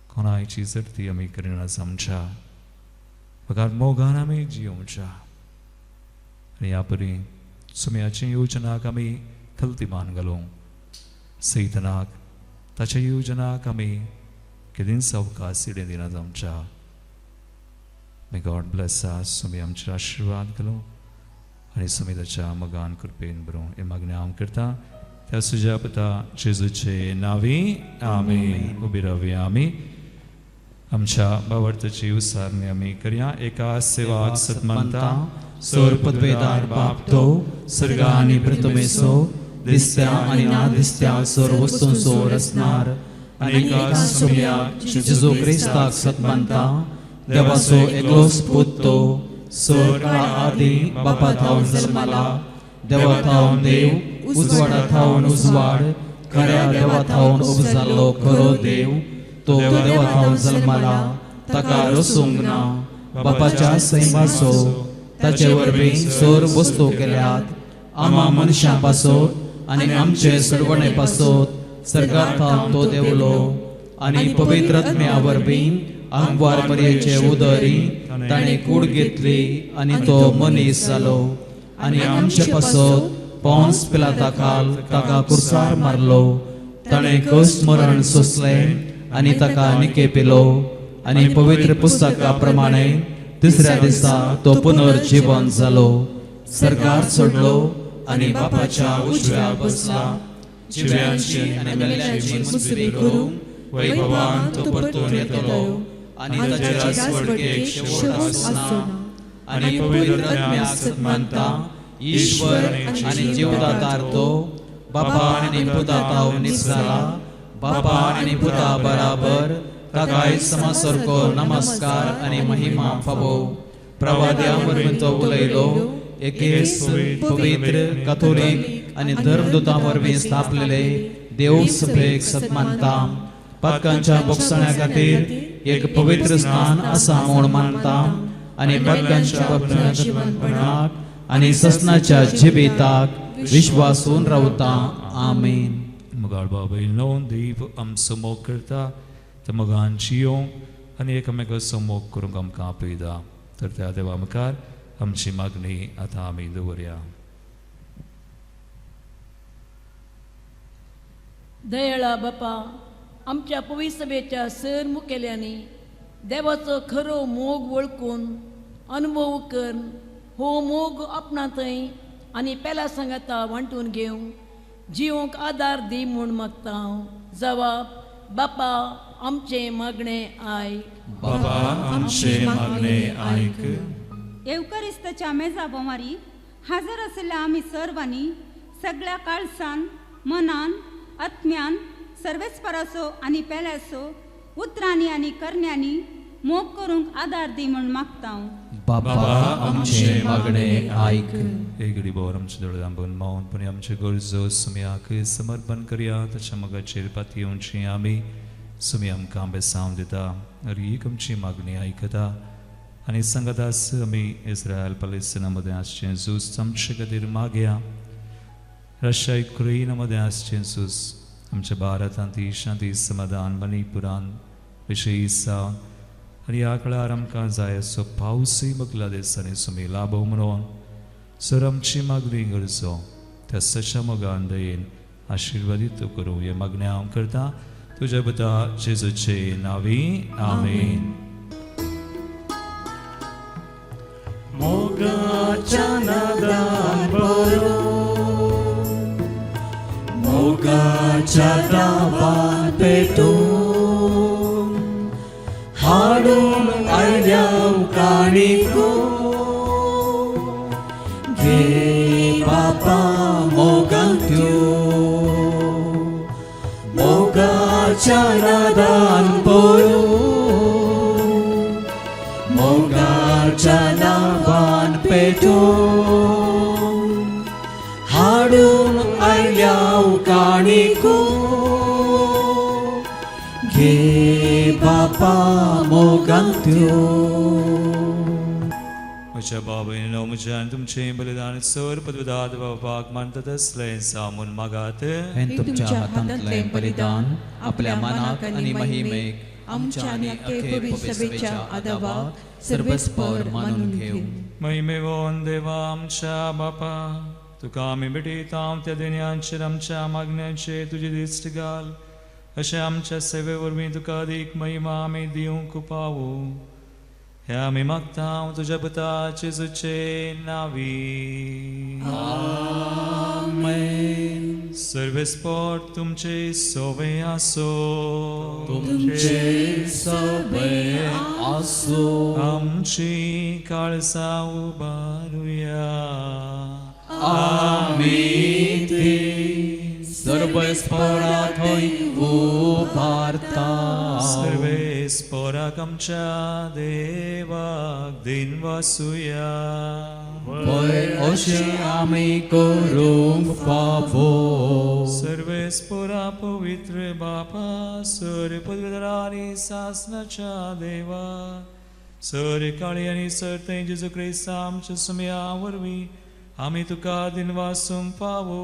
S1: कोणायची जडती आमी करिना आमच्या बगर मोगान आमी जियोवच्या आनी ह्या परी सुम्याची योजनाक आमी खलती मान घालूं. सैतनाक ताच्या योजनाक आमी केदींच अवकाश इडें दिना आमच्या. May God bless us. Sumi आमचेर आशिर्वाद घालूं आनी सुमी ताच्या मोगान कृपेन बरोवं. हे मागणें हांव करता त्या सुज्या पुता जेजूचे नांवी आमेन. उबी रावया आमी आमच्या भावार्थाची उसारणी आमी करया. एका सेवाक सतमानता
S2: सोर पदवेदार बाप तो सर्गा आनी प्रथमेसो दिसत्या आनी ना दिसत्या सोर वस्तूंचो रचणार आनी एका सोम्याक जेजू क्रिस्ताक सत मानता देवाचो एकलोच पूत तो सोर काळा आदी बापा थावन जल्माला देवा थावन देव उजवाडा थावन उजवाड खऱ्या देवा थावन उपजाल्लो खरो देव तो देवा थावन जल्माला ताका रसूंक ना बापाच्या सैमाचो ताचे वरवीं सोर वस्तू केल्यात आमा मनशां पासत आनी आमचे सोडवणे पासत सर्गात थावन तो देवलो आनी पवित्र आत्म्या वरवीं आंगवार मरयेचे उदरी ताणें कूड घेतली आनी तो मनीस जालो आनी आमचे पासत पोन्स पिलाता खाल ताका कुर्सार मारलो ताणें कस मरण सोंसलें आनी ताका निके पिलो आनी पवित्र पुस्तका प्रमाणे तिसऱ्या दिसा तो पुनर्जीवन जालो सरकार सोडलो आनी बापाच्या उजव्या बसला जिव्यांची आनी मेल्ल्यांची मुसरी करूंक वैभवान तो परतून येतलो आनी ताचे राजवटकेक शेवट आसना आनी पवित्र आत्म्याक सत मानता ईश्वर आनी जीवदातार तो बापा आनी पुता तावन जाला बापा आनी पुता बराबर ताकाय समासारको नमस्कार आनी महिमा फावो प्रवाद्या वरवीं तो उलयलो एकेच पवित्र कथोलीक आनी धर्मदूतां वरवीं स्थापलेले देव सभेक सत मानता पातकांच्या बोगसण्या खातीर एक पवित्र स्थान आसा म्हूण मानता आनी पातकांच्या बोगसण्याक आनी ससनाच्या जिविताक विश्वासून रावता. आमेन.
S1: मुगाळ बाबा देव आमचो मोग करता त्या मोगान जियोंक आनी एकामेकाचो मोग करूंक आमकां आपयता तर त्या देवा मुखार आमची मागणी आतां आमी दवरया.
S8: दयाळा बापा आमच्या पवित्र सभेच्या सर मुखेल्यांनी देवाचो खरो मोग वळखून अनुभव करून हो मोग आपणा थंय आनी पेला सांगाता वांटून घेवंक जिवंक आदार दी म्हूण मागता हांव. जवाब बापा आमचें मागणें आयक.
S1: बाबा आमचें मागणें आयक.
S9: येवकरिस्ताच्या मेजा बोमारी हाजर आशिल्ल्या आमी सर्वांनी सगळ्या काळसान मनान आत्म्यान सर्वेस्पराचो आनी पेल्याचो उतरांनी आनी करण्यांनी मोग करूंक आदार दी म्हूण मागता हांव.
S2: बाबा आमचें मागणें आयक.
S1: एक गरीबोर आमचे दोळे दांबून मौनपणी आमचे गरजो सुम्याक समर्पण करया. ताच्या मोगाचेर पातयेवची आमी सुमी आमकां बेसांव दिता हर एक आमची मागणी आयकता आनी सांगतास आमी इस्रायल पलेस्तिना मदें आसचें झूज आमचे खातीर मागया. रशिया युक्रेना मदें आसचें झूज आमच्या भारतांत शांती समाधान मणिपुरान विशयी जावन आनी ह्या काळार आमकां जाय असो पावसूय मुगल्या दिसांनी सुमी लाभो म्हणून सर आमची मागणी गरजो त्या सशा मोगान दयेन आशिर्वादीत करूं. हे मागणें हांव करता तुज्या पुता जेजूचे नांवी. आमेन.
S4: मोगाच्या नादान बरो
S2: मोगाच्या दावान पेटून हाडून आयल्या काणिको घे बापा मोगांत्यो मोगाच्या नादान बरो मोगाच्या नावान पेटून हाडून आयल्या काणिको घे बापा मोगांत्यो.
S1: म्हज्या बाबायनो म्हज्या आनी तुमचें बलिदान सर पदवदात बाबाक मानता तसलें जावं मागात.
S2: हें तुमच्या हातांतलें बलिदान आपल्या मनाक आनी महिमेक आमच्या आनी अख्खे पवित्र सभेच्या आदावाक सर्वस्पर मानून घेवं.
S1: महिमेवोन देवा आमच्या बापा तुका आमी भेटयता त्या देण्यांचेर आमच्या मागण्यांचेर तुजी दिश्ट घाल अशें आमच्या सेवे वरवीं तुका अदीक महिमा आमी दिवंक पावू. हे आमी मागता तुज्या पुता जेजूचे नांवी.
S2: आमेन.
S1: सर्वेस्पोर तुमचे सोवे आसो.
S2: तुमचे सवे आसो.
S1: आमची काळसा उबारुया.
S2: आमी ती सर्वेस्परा थंय उबारता.
S1: सर्वेस्पोराक आमच्या देवाक दिनवासुया.
S2: वय अशें आमी करूंक फावो.
S1: सर्वेस्पोरा पवित्र बापा, सर पदवीधरा आनी सासनाच्या देवा, सर काळी आनी सर थंय जेजू क्रिस्ता आमच्या सुमया वरवीं आमी तुका दिनवासूंक फावो.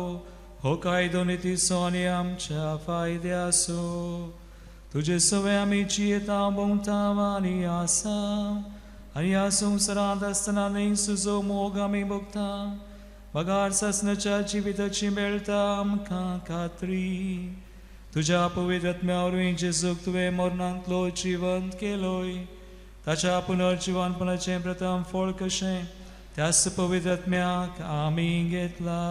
S1: हो कायदो नितीचो आनी आमच्या फायद्याचो. तुजे सवे आमी जियेता, भोंवता आनी आसा आनी ह्या संवसारांत आसतना न्हय तुजो मोग आमी भोगता. बगार सासनाच्या जिविताची मेळटा आमकां खात्री. तुज्या पवित्र आत्म्या वरवीं जेजूक तुवें मरणांतलो जिवंत केलोय, ताच्या पुनर्जिवनपणाचें प्रथम फळ कशें त्याच पवित्र आत्म्याक आमी घेतला.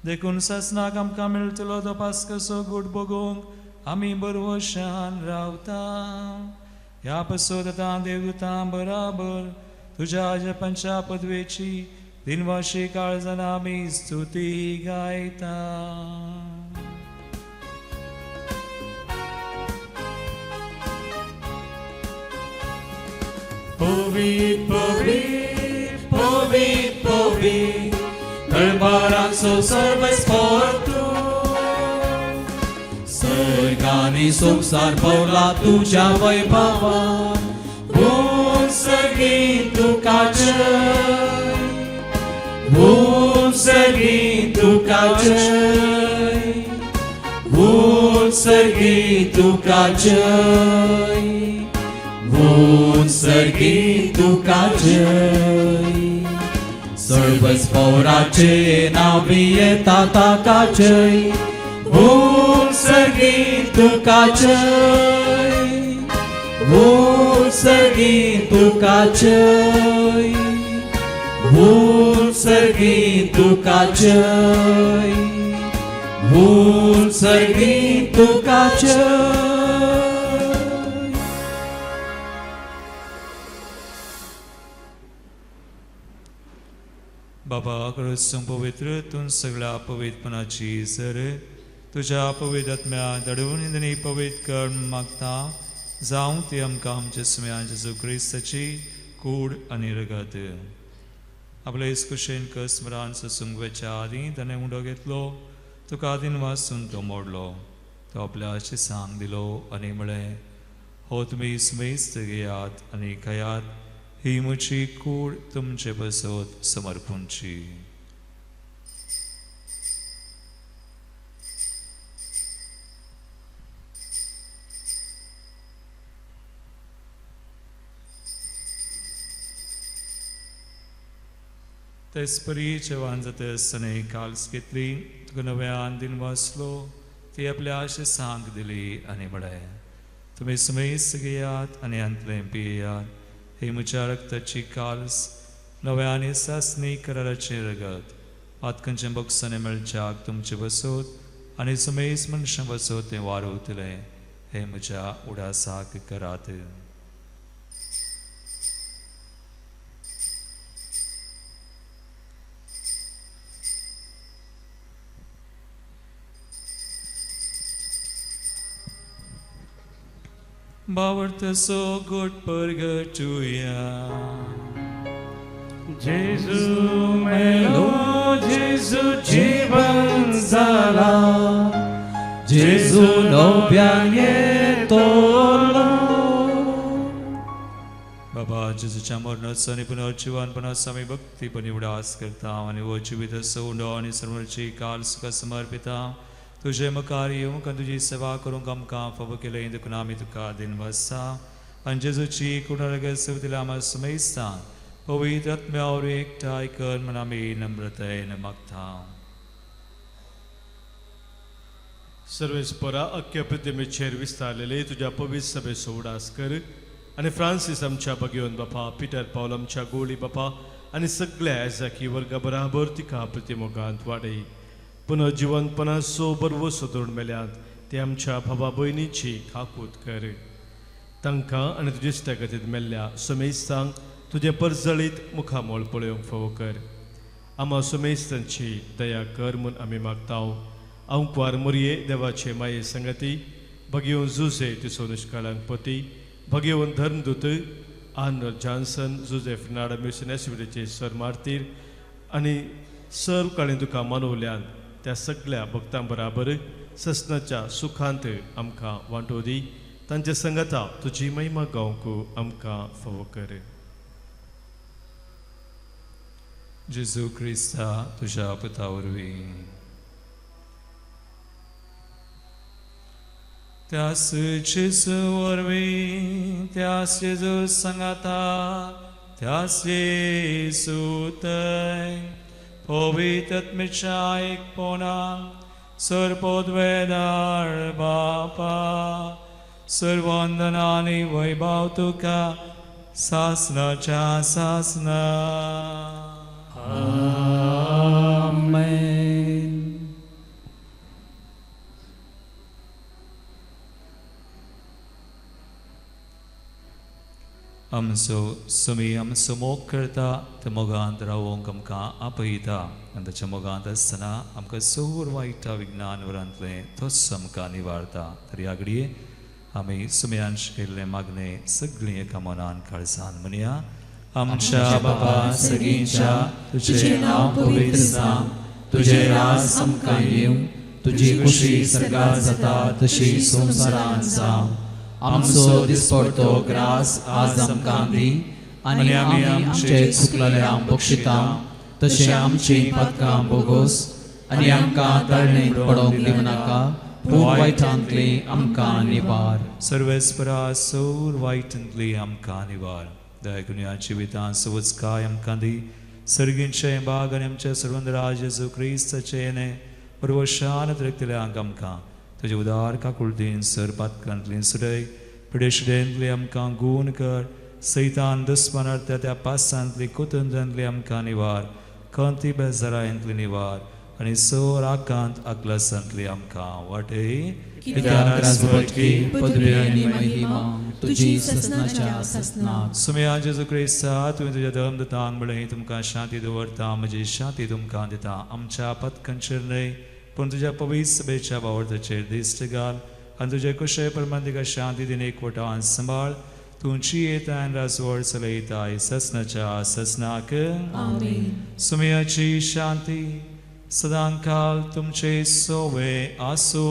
S1: देखून सासनाक आमकां मेळटलो तो पास्कसो गूट भोगोवंक आमी बरवशान रावता. ह्या पसत आतां देवदूतां बराबर तुज्या जपांच्या पदवेची दिनवाशी काळजान आमी स्तुती गायता.
S2: पवीत पवीत पवीत पवीत दरबाराचो सर्वेस्पोर तूं. सर्गानी संवसार भरला तुज्या वैभवान. भूंय तुका जय, भूंय तुका जय, भूंय तुका जय, भूंय तुका जय. सर्वस्पोराचे नांव येता ताका जय, भूंय तुका जय, भूंय तुका जय, भूंय तुका जय, भूंय तुका जय.
S1: बाबा कडसून पवित्र तूं सगळ्या पवित्रपणाची सर तुज्या पवित्र आत्म्या दडून आनी पवित्र कर मागता, जावं ती आमकां आमच्या सुम्या जेजू क्रिस्ताची कूड आनी रगत. आपले कुशेन कस्मरान ससूंक वेच्या आदीं ताणें उंडो घेतलो, तुका आदीन वासून तो मोडलो, तो आपल्या शिसांक दिलो आनी म्हळें, हो तुमी समेस्त घेयात आनी खायात, ही म्हजी कूड तुमचे पसत समर्पूंची. तेच परी जेवण जाता आसतना काल्स घेतली, तुका नव्यान दिन वाचलो, ती आपल्या शिसांक दिली आनी म्हळें, तुमी समेस्त घेयात आनी हांतलें पियेयात, ही म्हज्या रक्ताची काल्स, नव्या आनी सासणी कराराचें रगत, पातकांचें बक्षाणें मेळच्याक तुमचे बसत आनी समेस्त मनशां बसत तें वारवतलें, हें म्हज्या उडासाक करात. बावडतसो गोट परगटुया.
S4: जेजू मेलो, जेजू जीवन जाला,
S2: जेजू नव्यान येतलो.
S1: बाबा जेजूच्या मरणाचो आनी पुनर्जिवनपणाचो आमी भक्तीपणी उडास करता आनी हो जिवीत उंडो आनी सर्वची काल सुखा समर्पिता. तुजे मुखार येवंक आनी तुजी सेवा करूंक आमकां फावो केलें देखून आमी तुका दिनवासा. आनी जेजूची कुणारग सेवतीला आमी समेस्ता पवित्र आत्म्या वरवीं एकठांय कर म्हूण आमी नम्रतायेन मागता.
S6: सर्वेस्परा अख्ख्या पृथ्वीचेर विस्तारलेले तुज्या पवित्र सभेचो उडास कर आनी फ्रांसीस आमच्या भगेवन बापा, पिटर पावल आमच्या गोळी बापा आनी सगळ्या एजाकी वर्गा बराबर तिका प्रतिमोगांत वाडय. पुनर्जिवनपणाचो बरवसो धरून मेल्यात ते आमच्या भावा भयणीची काकूत कर. तांकां आनी तुजे इश्टागतींत मेल्ल्या समेस्तांक तुजें परजळीत मुखामोळ पळोवंक फावो कर. आमा समेस्तांची दया कर म्हूण आमी मागता. आंकवार मोरये देवाचे माये संगती भगेवन जुजे तिसो निष्काळांक पती भगेवन धर्मदूत आर्नोल्ड जॉन्सन जुजे फेर्नांडो मिशनॅसिविटीचे सर मार्तीर आनी सर्व काळी तुका मानवल्यान त्या सगळ्या भक्तां बराबर ससनाच्या सुखांत आमकां वांटो दी. तांचे संगता तुजी महिमा गावंक आमकां फावो कर.
S1: जेजू क्रिस्ता तुज्या पुता वरवीं. त्यास जेजू वरवीं, त्यास जेजू सांगाता, त्यास जेजू थंय पवित्र आत्म्याच्या एकपणान सर्वोद्वेदार बापा सर्वंदना आनी वैभव तुका सासनाच्या सासना.
S2: आमेन.
S1: आमचो सुमी आमचो मोग करता त्या मोगांत रावोंक आमकां आपयता आनी ताच्या मोगांत आसतना आमकां सौर वायटा विज्ञान वरांतलें तोच आमकां निवारता. तरी आगडये आमी सुमयान शिकयल्लें मागणें सगळीं एका मनान काळजान म्हणया. आमच्या बाबा सगळींच्या
S2: तुझें नांव पवित्र जावं, तुजें राज आमकां येवं, तुजी खुशी सर्गात जाता तशी संवसारांत जावं. आमचो दिसपडतो ग्रास आज आमकां दी आनी आमी आमचे चुकलेल्यांक बक्षिता तशें आमची पातकां बोगोस आनी आमकां तळणेंत पडोवंक दिवं नाका, पूण वायटांतली आमकां निवार.
S1: सर्वेस्परा सौर वायटांतली आमकां निवार. दया जिवितां सवच काय आमकां दी. सर्गींचे बाग आनी आमच्या सर्वंद राज जेजू क्रिस्ताचें येणें परवशान त्रेकतल्यांक आमकां तुजे उदार काकुळतीन सर पातकांतली सुरय पिडेशिडेंतली आमकां गूण कर. सैतान दुस्मानार त्या त्या पासांतली कुतंत्रांतली आमकां निवार. खंती बेजारांतली निवार आनी सर आकांत आकलासांतली आमकां वाटय.
S2: कित्याक राजवटकी पदवी आनी महिमा तुजी ससनाच्या ससनाक.
S1: सुमया जेजू क्रिस्ता तुवें तुज्या धर्म दितांक म्हणलें तुमकां शांती दवरता, म्हजी शांती तुमकां दिता. आमच्या पतकांचेर न्हय पूण तुज्या पवित्र सभेच्या बावडताचेर दिश्ट घाल आनी तुजे कुशे प्रमाण तिका शांती दिन एकवटान सांबाळ. तुमची येता राजवड चलयताय ससनाच्या ससनाक. सुमयाची शांती सदांकाल तुमचे सोवे आसो.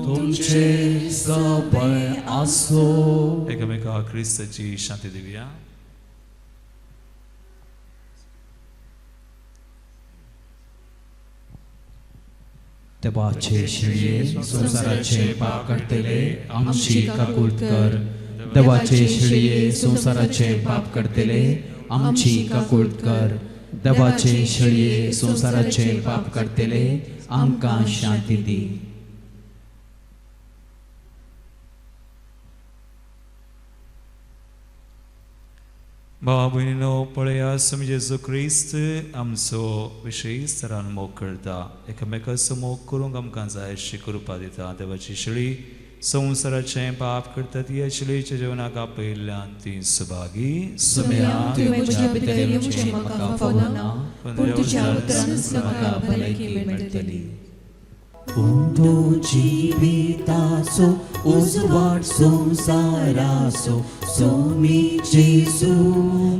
S2: तुमचे सबै आसो.
S1: एकामेका क्रिस्ताची शांती दिवया.
S2: देवाचे शिळये संवसाराचे पाप काडटले आमची काकूत कर. देवाचे शिळये संवसाराचे पाप काडटले आमची काकूत कर. देवाचे शिळये संवसाराचे पाप काडटले आमकां शांती दी.
S1: भाव भयणीनो पळया स्वामी जेजू क्रिस्त आमचो विशेश तरान मोग करता. एकामेकाचो मोग करूंक आमकां जाय अशी कृपा दिता. देवाची शेळी संवसाराचें पाप करता ती शिळेच्या जेवणाक आपयल्ल्यान ती सुभागी.
S2: सुमया तुवें म्हज्या भितर येवचें म्हाका फावना, पूण तुज्या उतरानच म्हाका भलायकी मेळटली. उंदो जिविताचो उजवाड संवसाराचो सोमी जेजू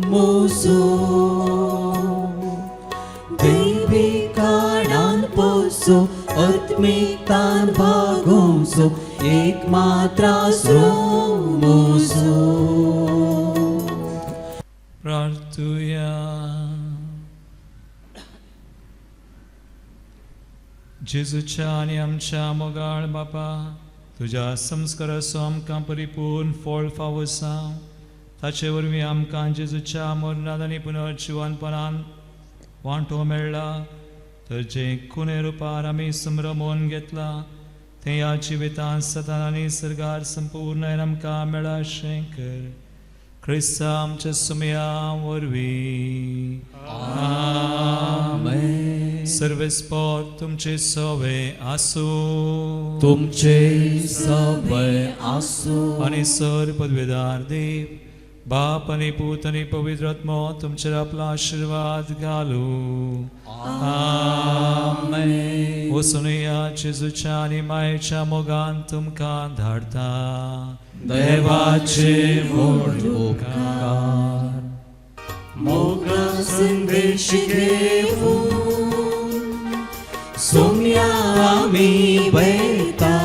S2: मोसो. देवी काणान पोसो आत्मिकतान भागोवचो एक मात्रासो मोसो.
S1: प्रार्थुया. जेजूच्या आनी आमच्या मोगाळ बापा तुज्या संस्काराचो आमकां परिपूर्ण फळ फावो जावं. ताचे वरवीं आमकां जेजूच्या मरणांत आनी पुनर्जिवनपणान वांटो मेळ्ळा. तर जें खुने रुपार आमी संभ्रमोन घेतला तें ह्या जिवितांत सतान आनी सर्गार संपूर्ण आमकां मेळा अशें कर. क्रिस्ता आमच्या सुमया वरवीं.
S2: आमेन.
S1: सर्वेस्पोर तुमचे सवे आसूं.
S2: तुमचे सवय आसूं.
S1: आनी सर पदवेदार देव बाप आनी पूत आनी पवित्र आत्मो तुमचेर आपलो आशिर्वाद घालू.
S2: आमेन.
S1: वचुनया जेजूच्या आनी मायेच्या मोगान तुमकां धाडटा.
S2: देवाचे व्हड उपकार. मोगा संदेश घेऊन सोम्या आमी वयता,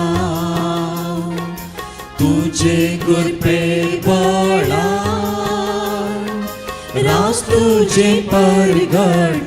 S2: तुजे कृपे बळान रास तुजे परगट.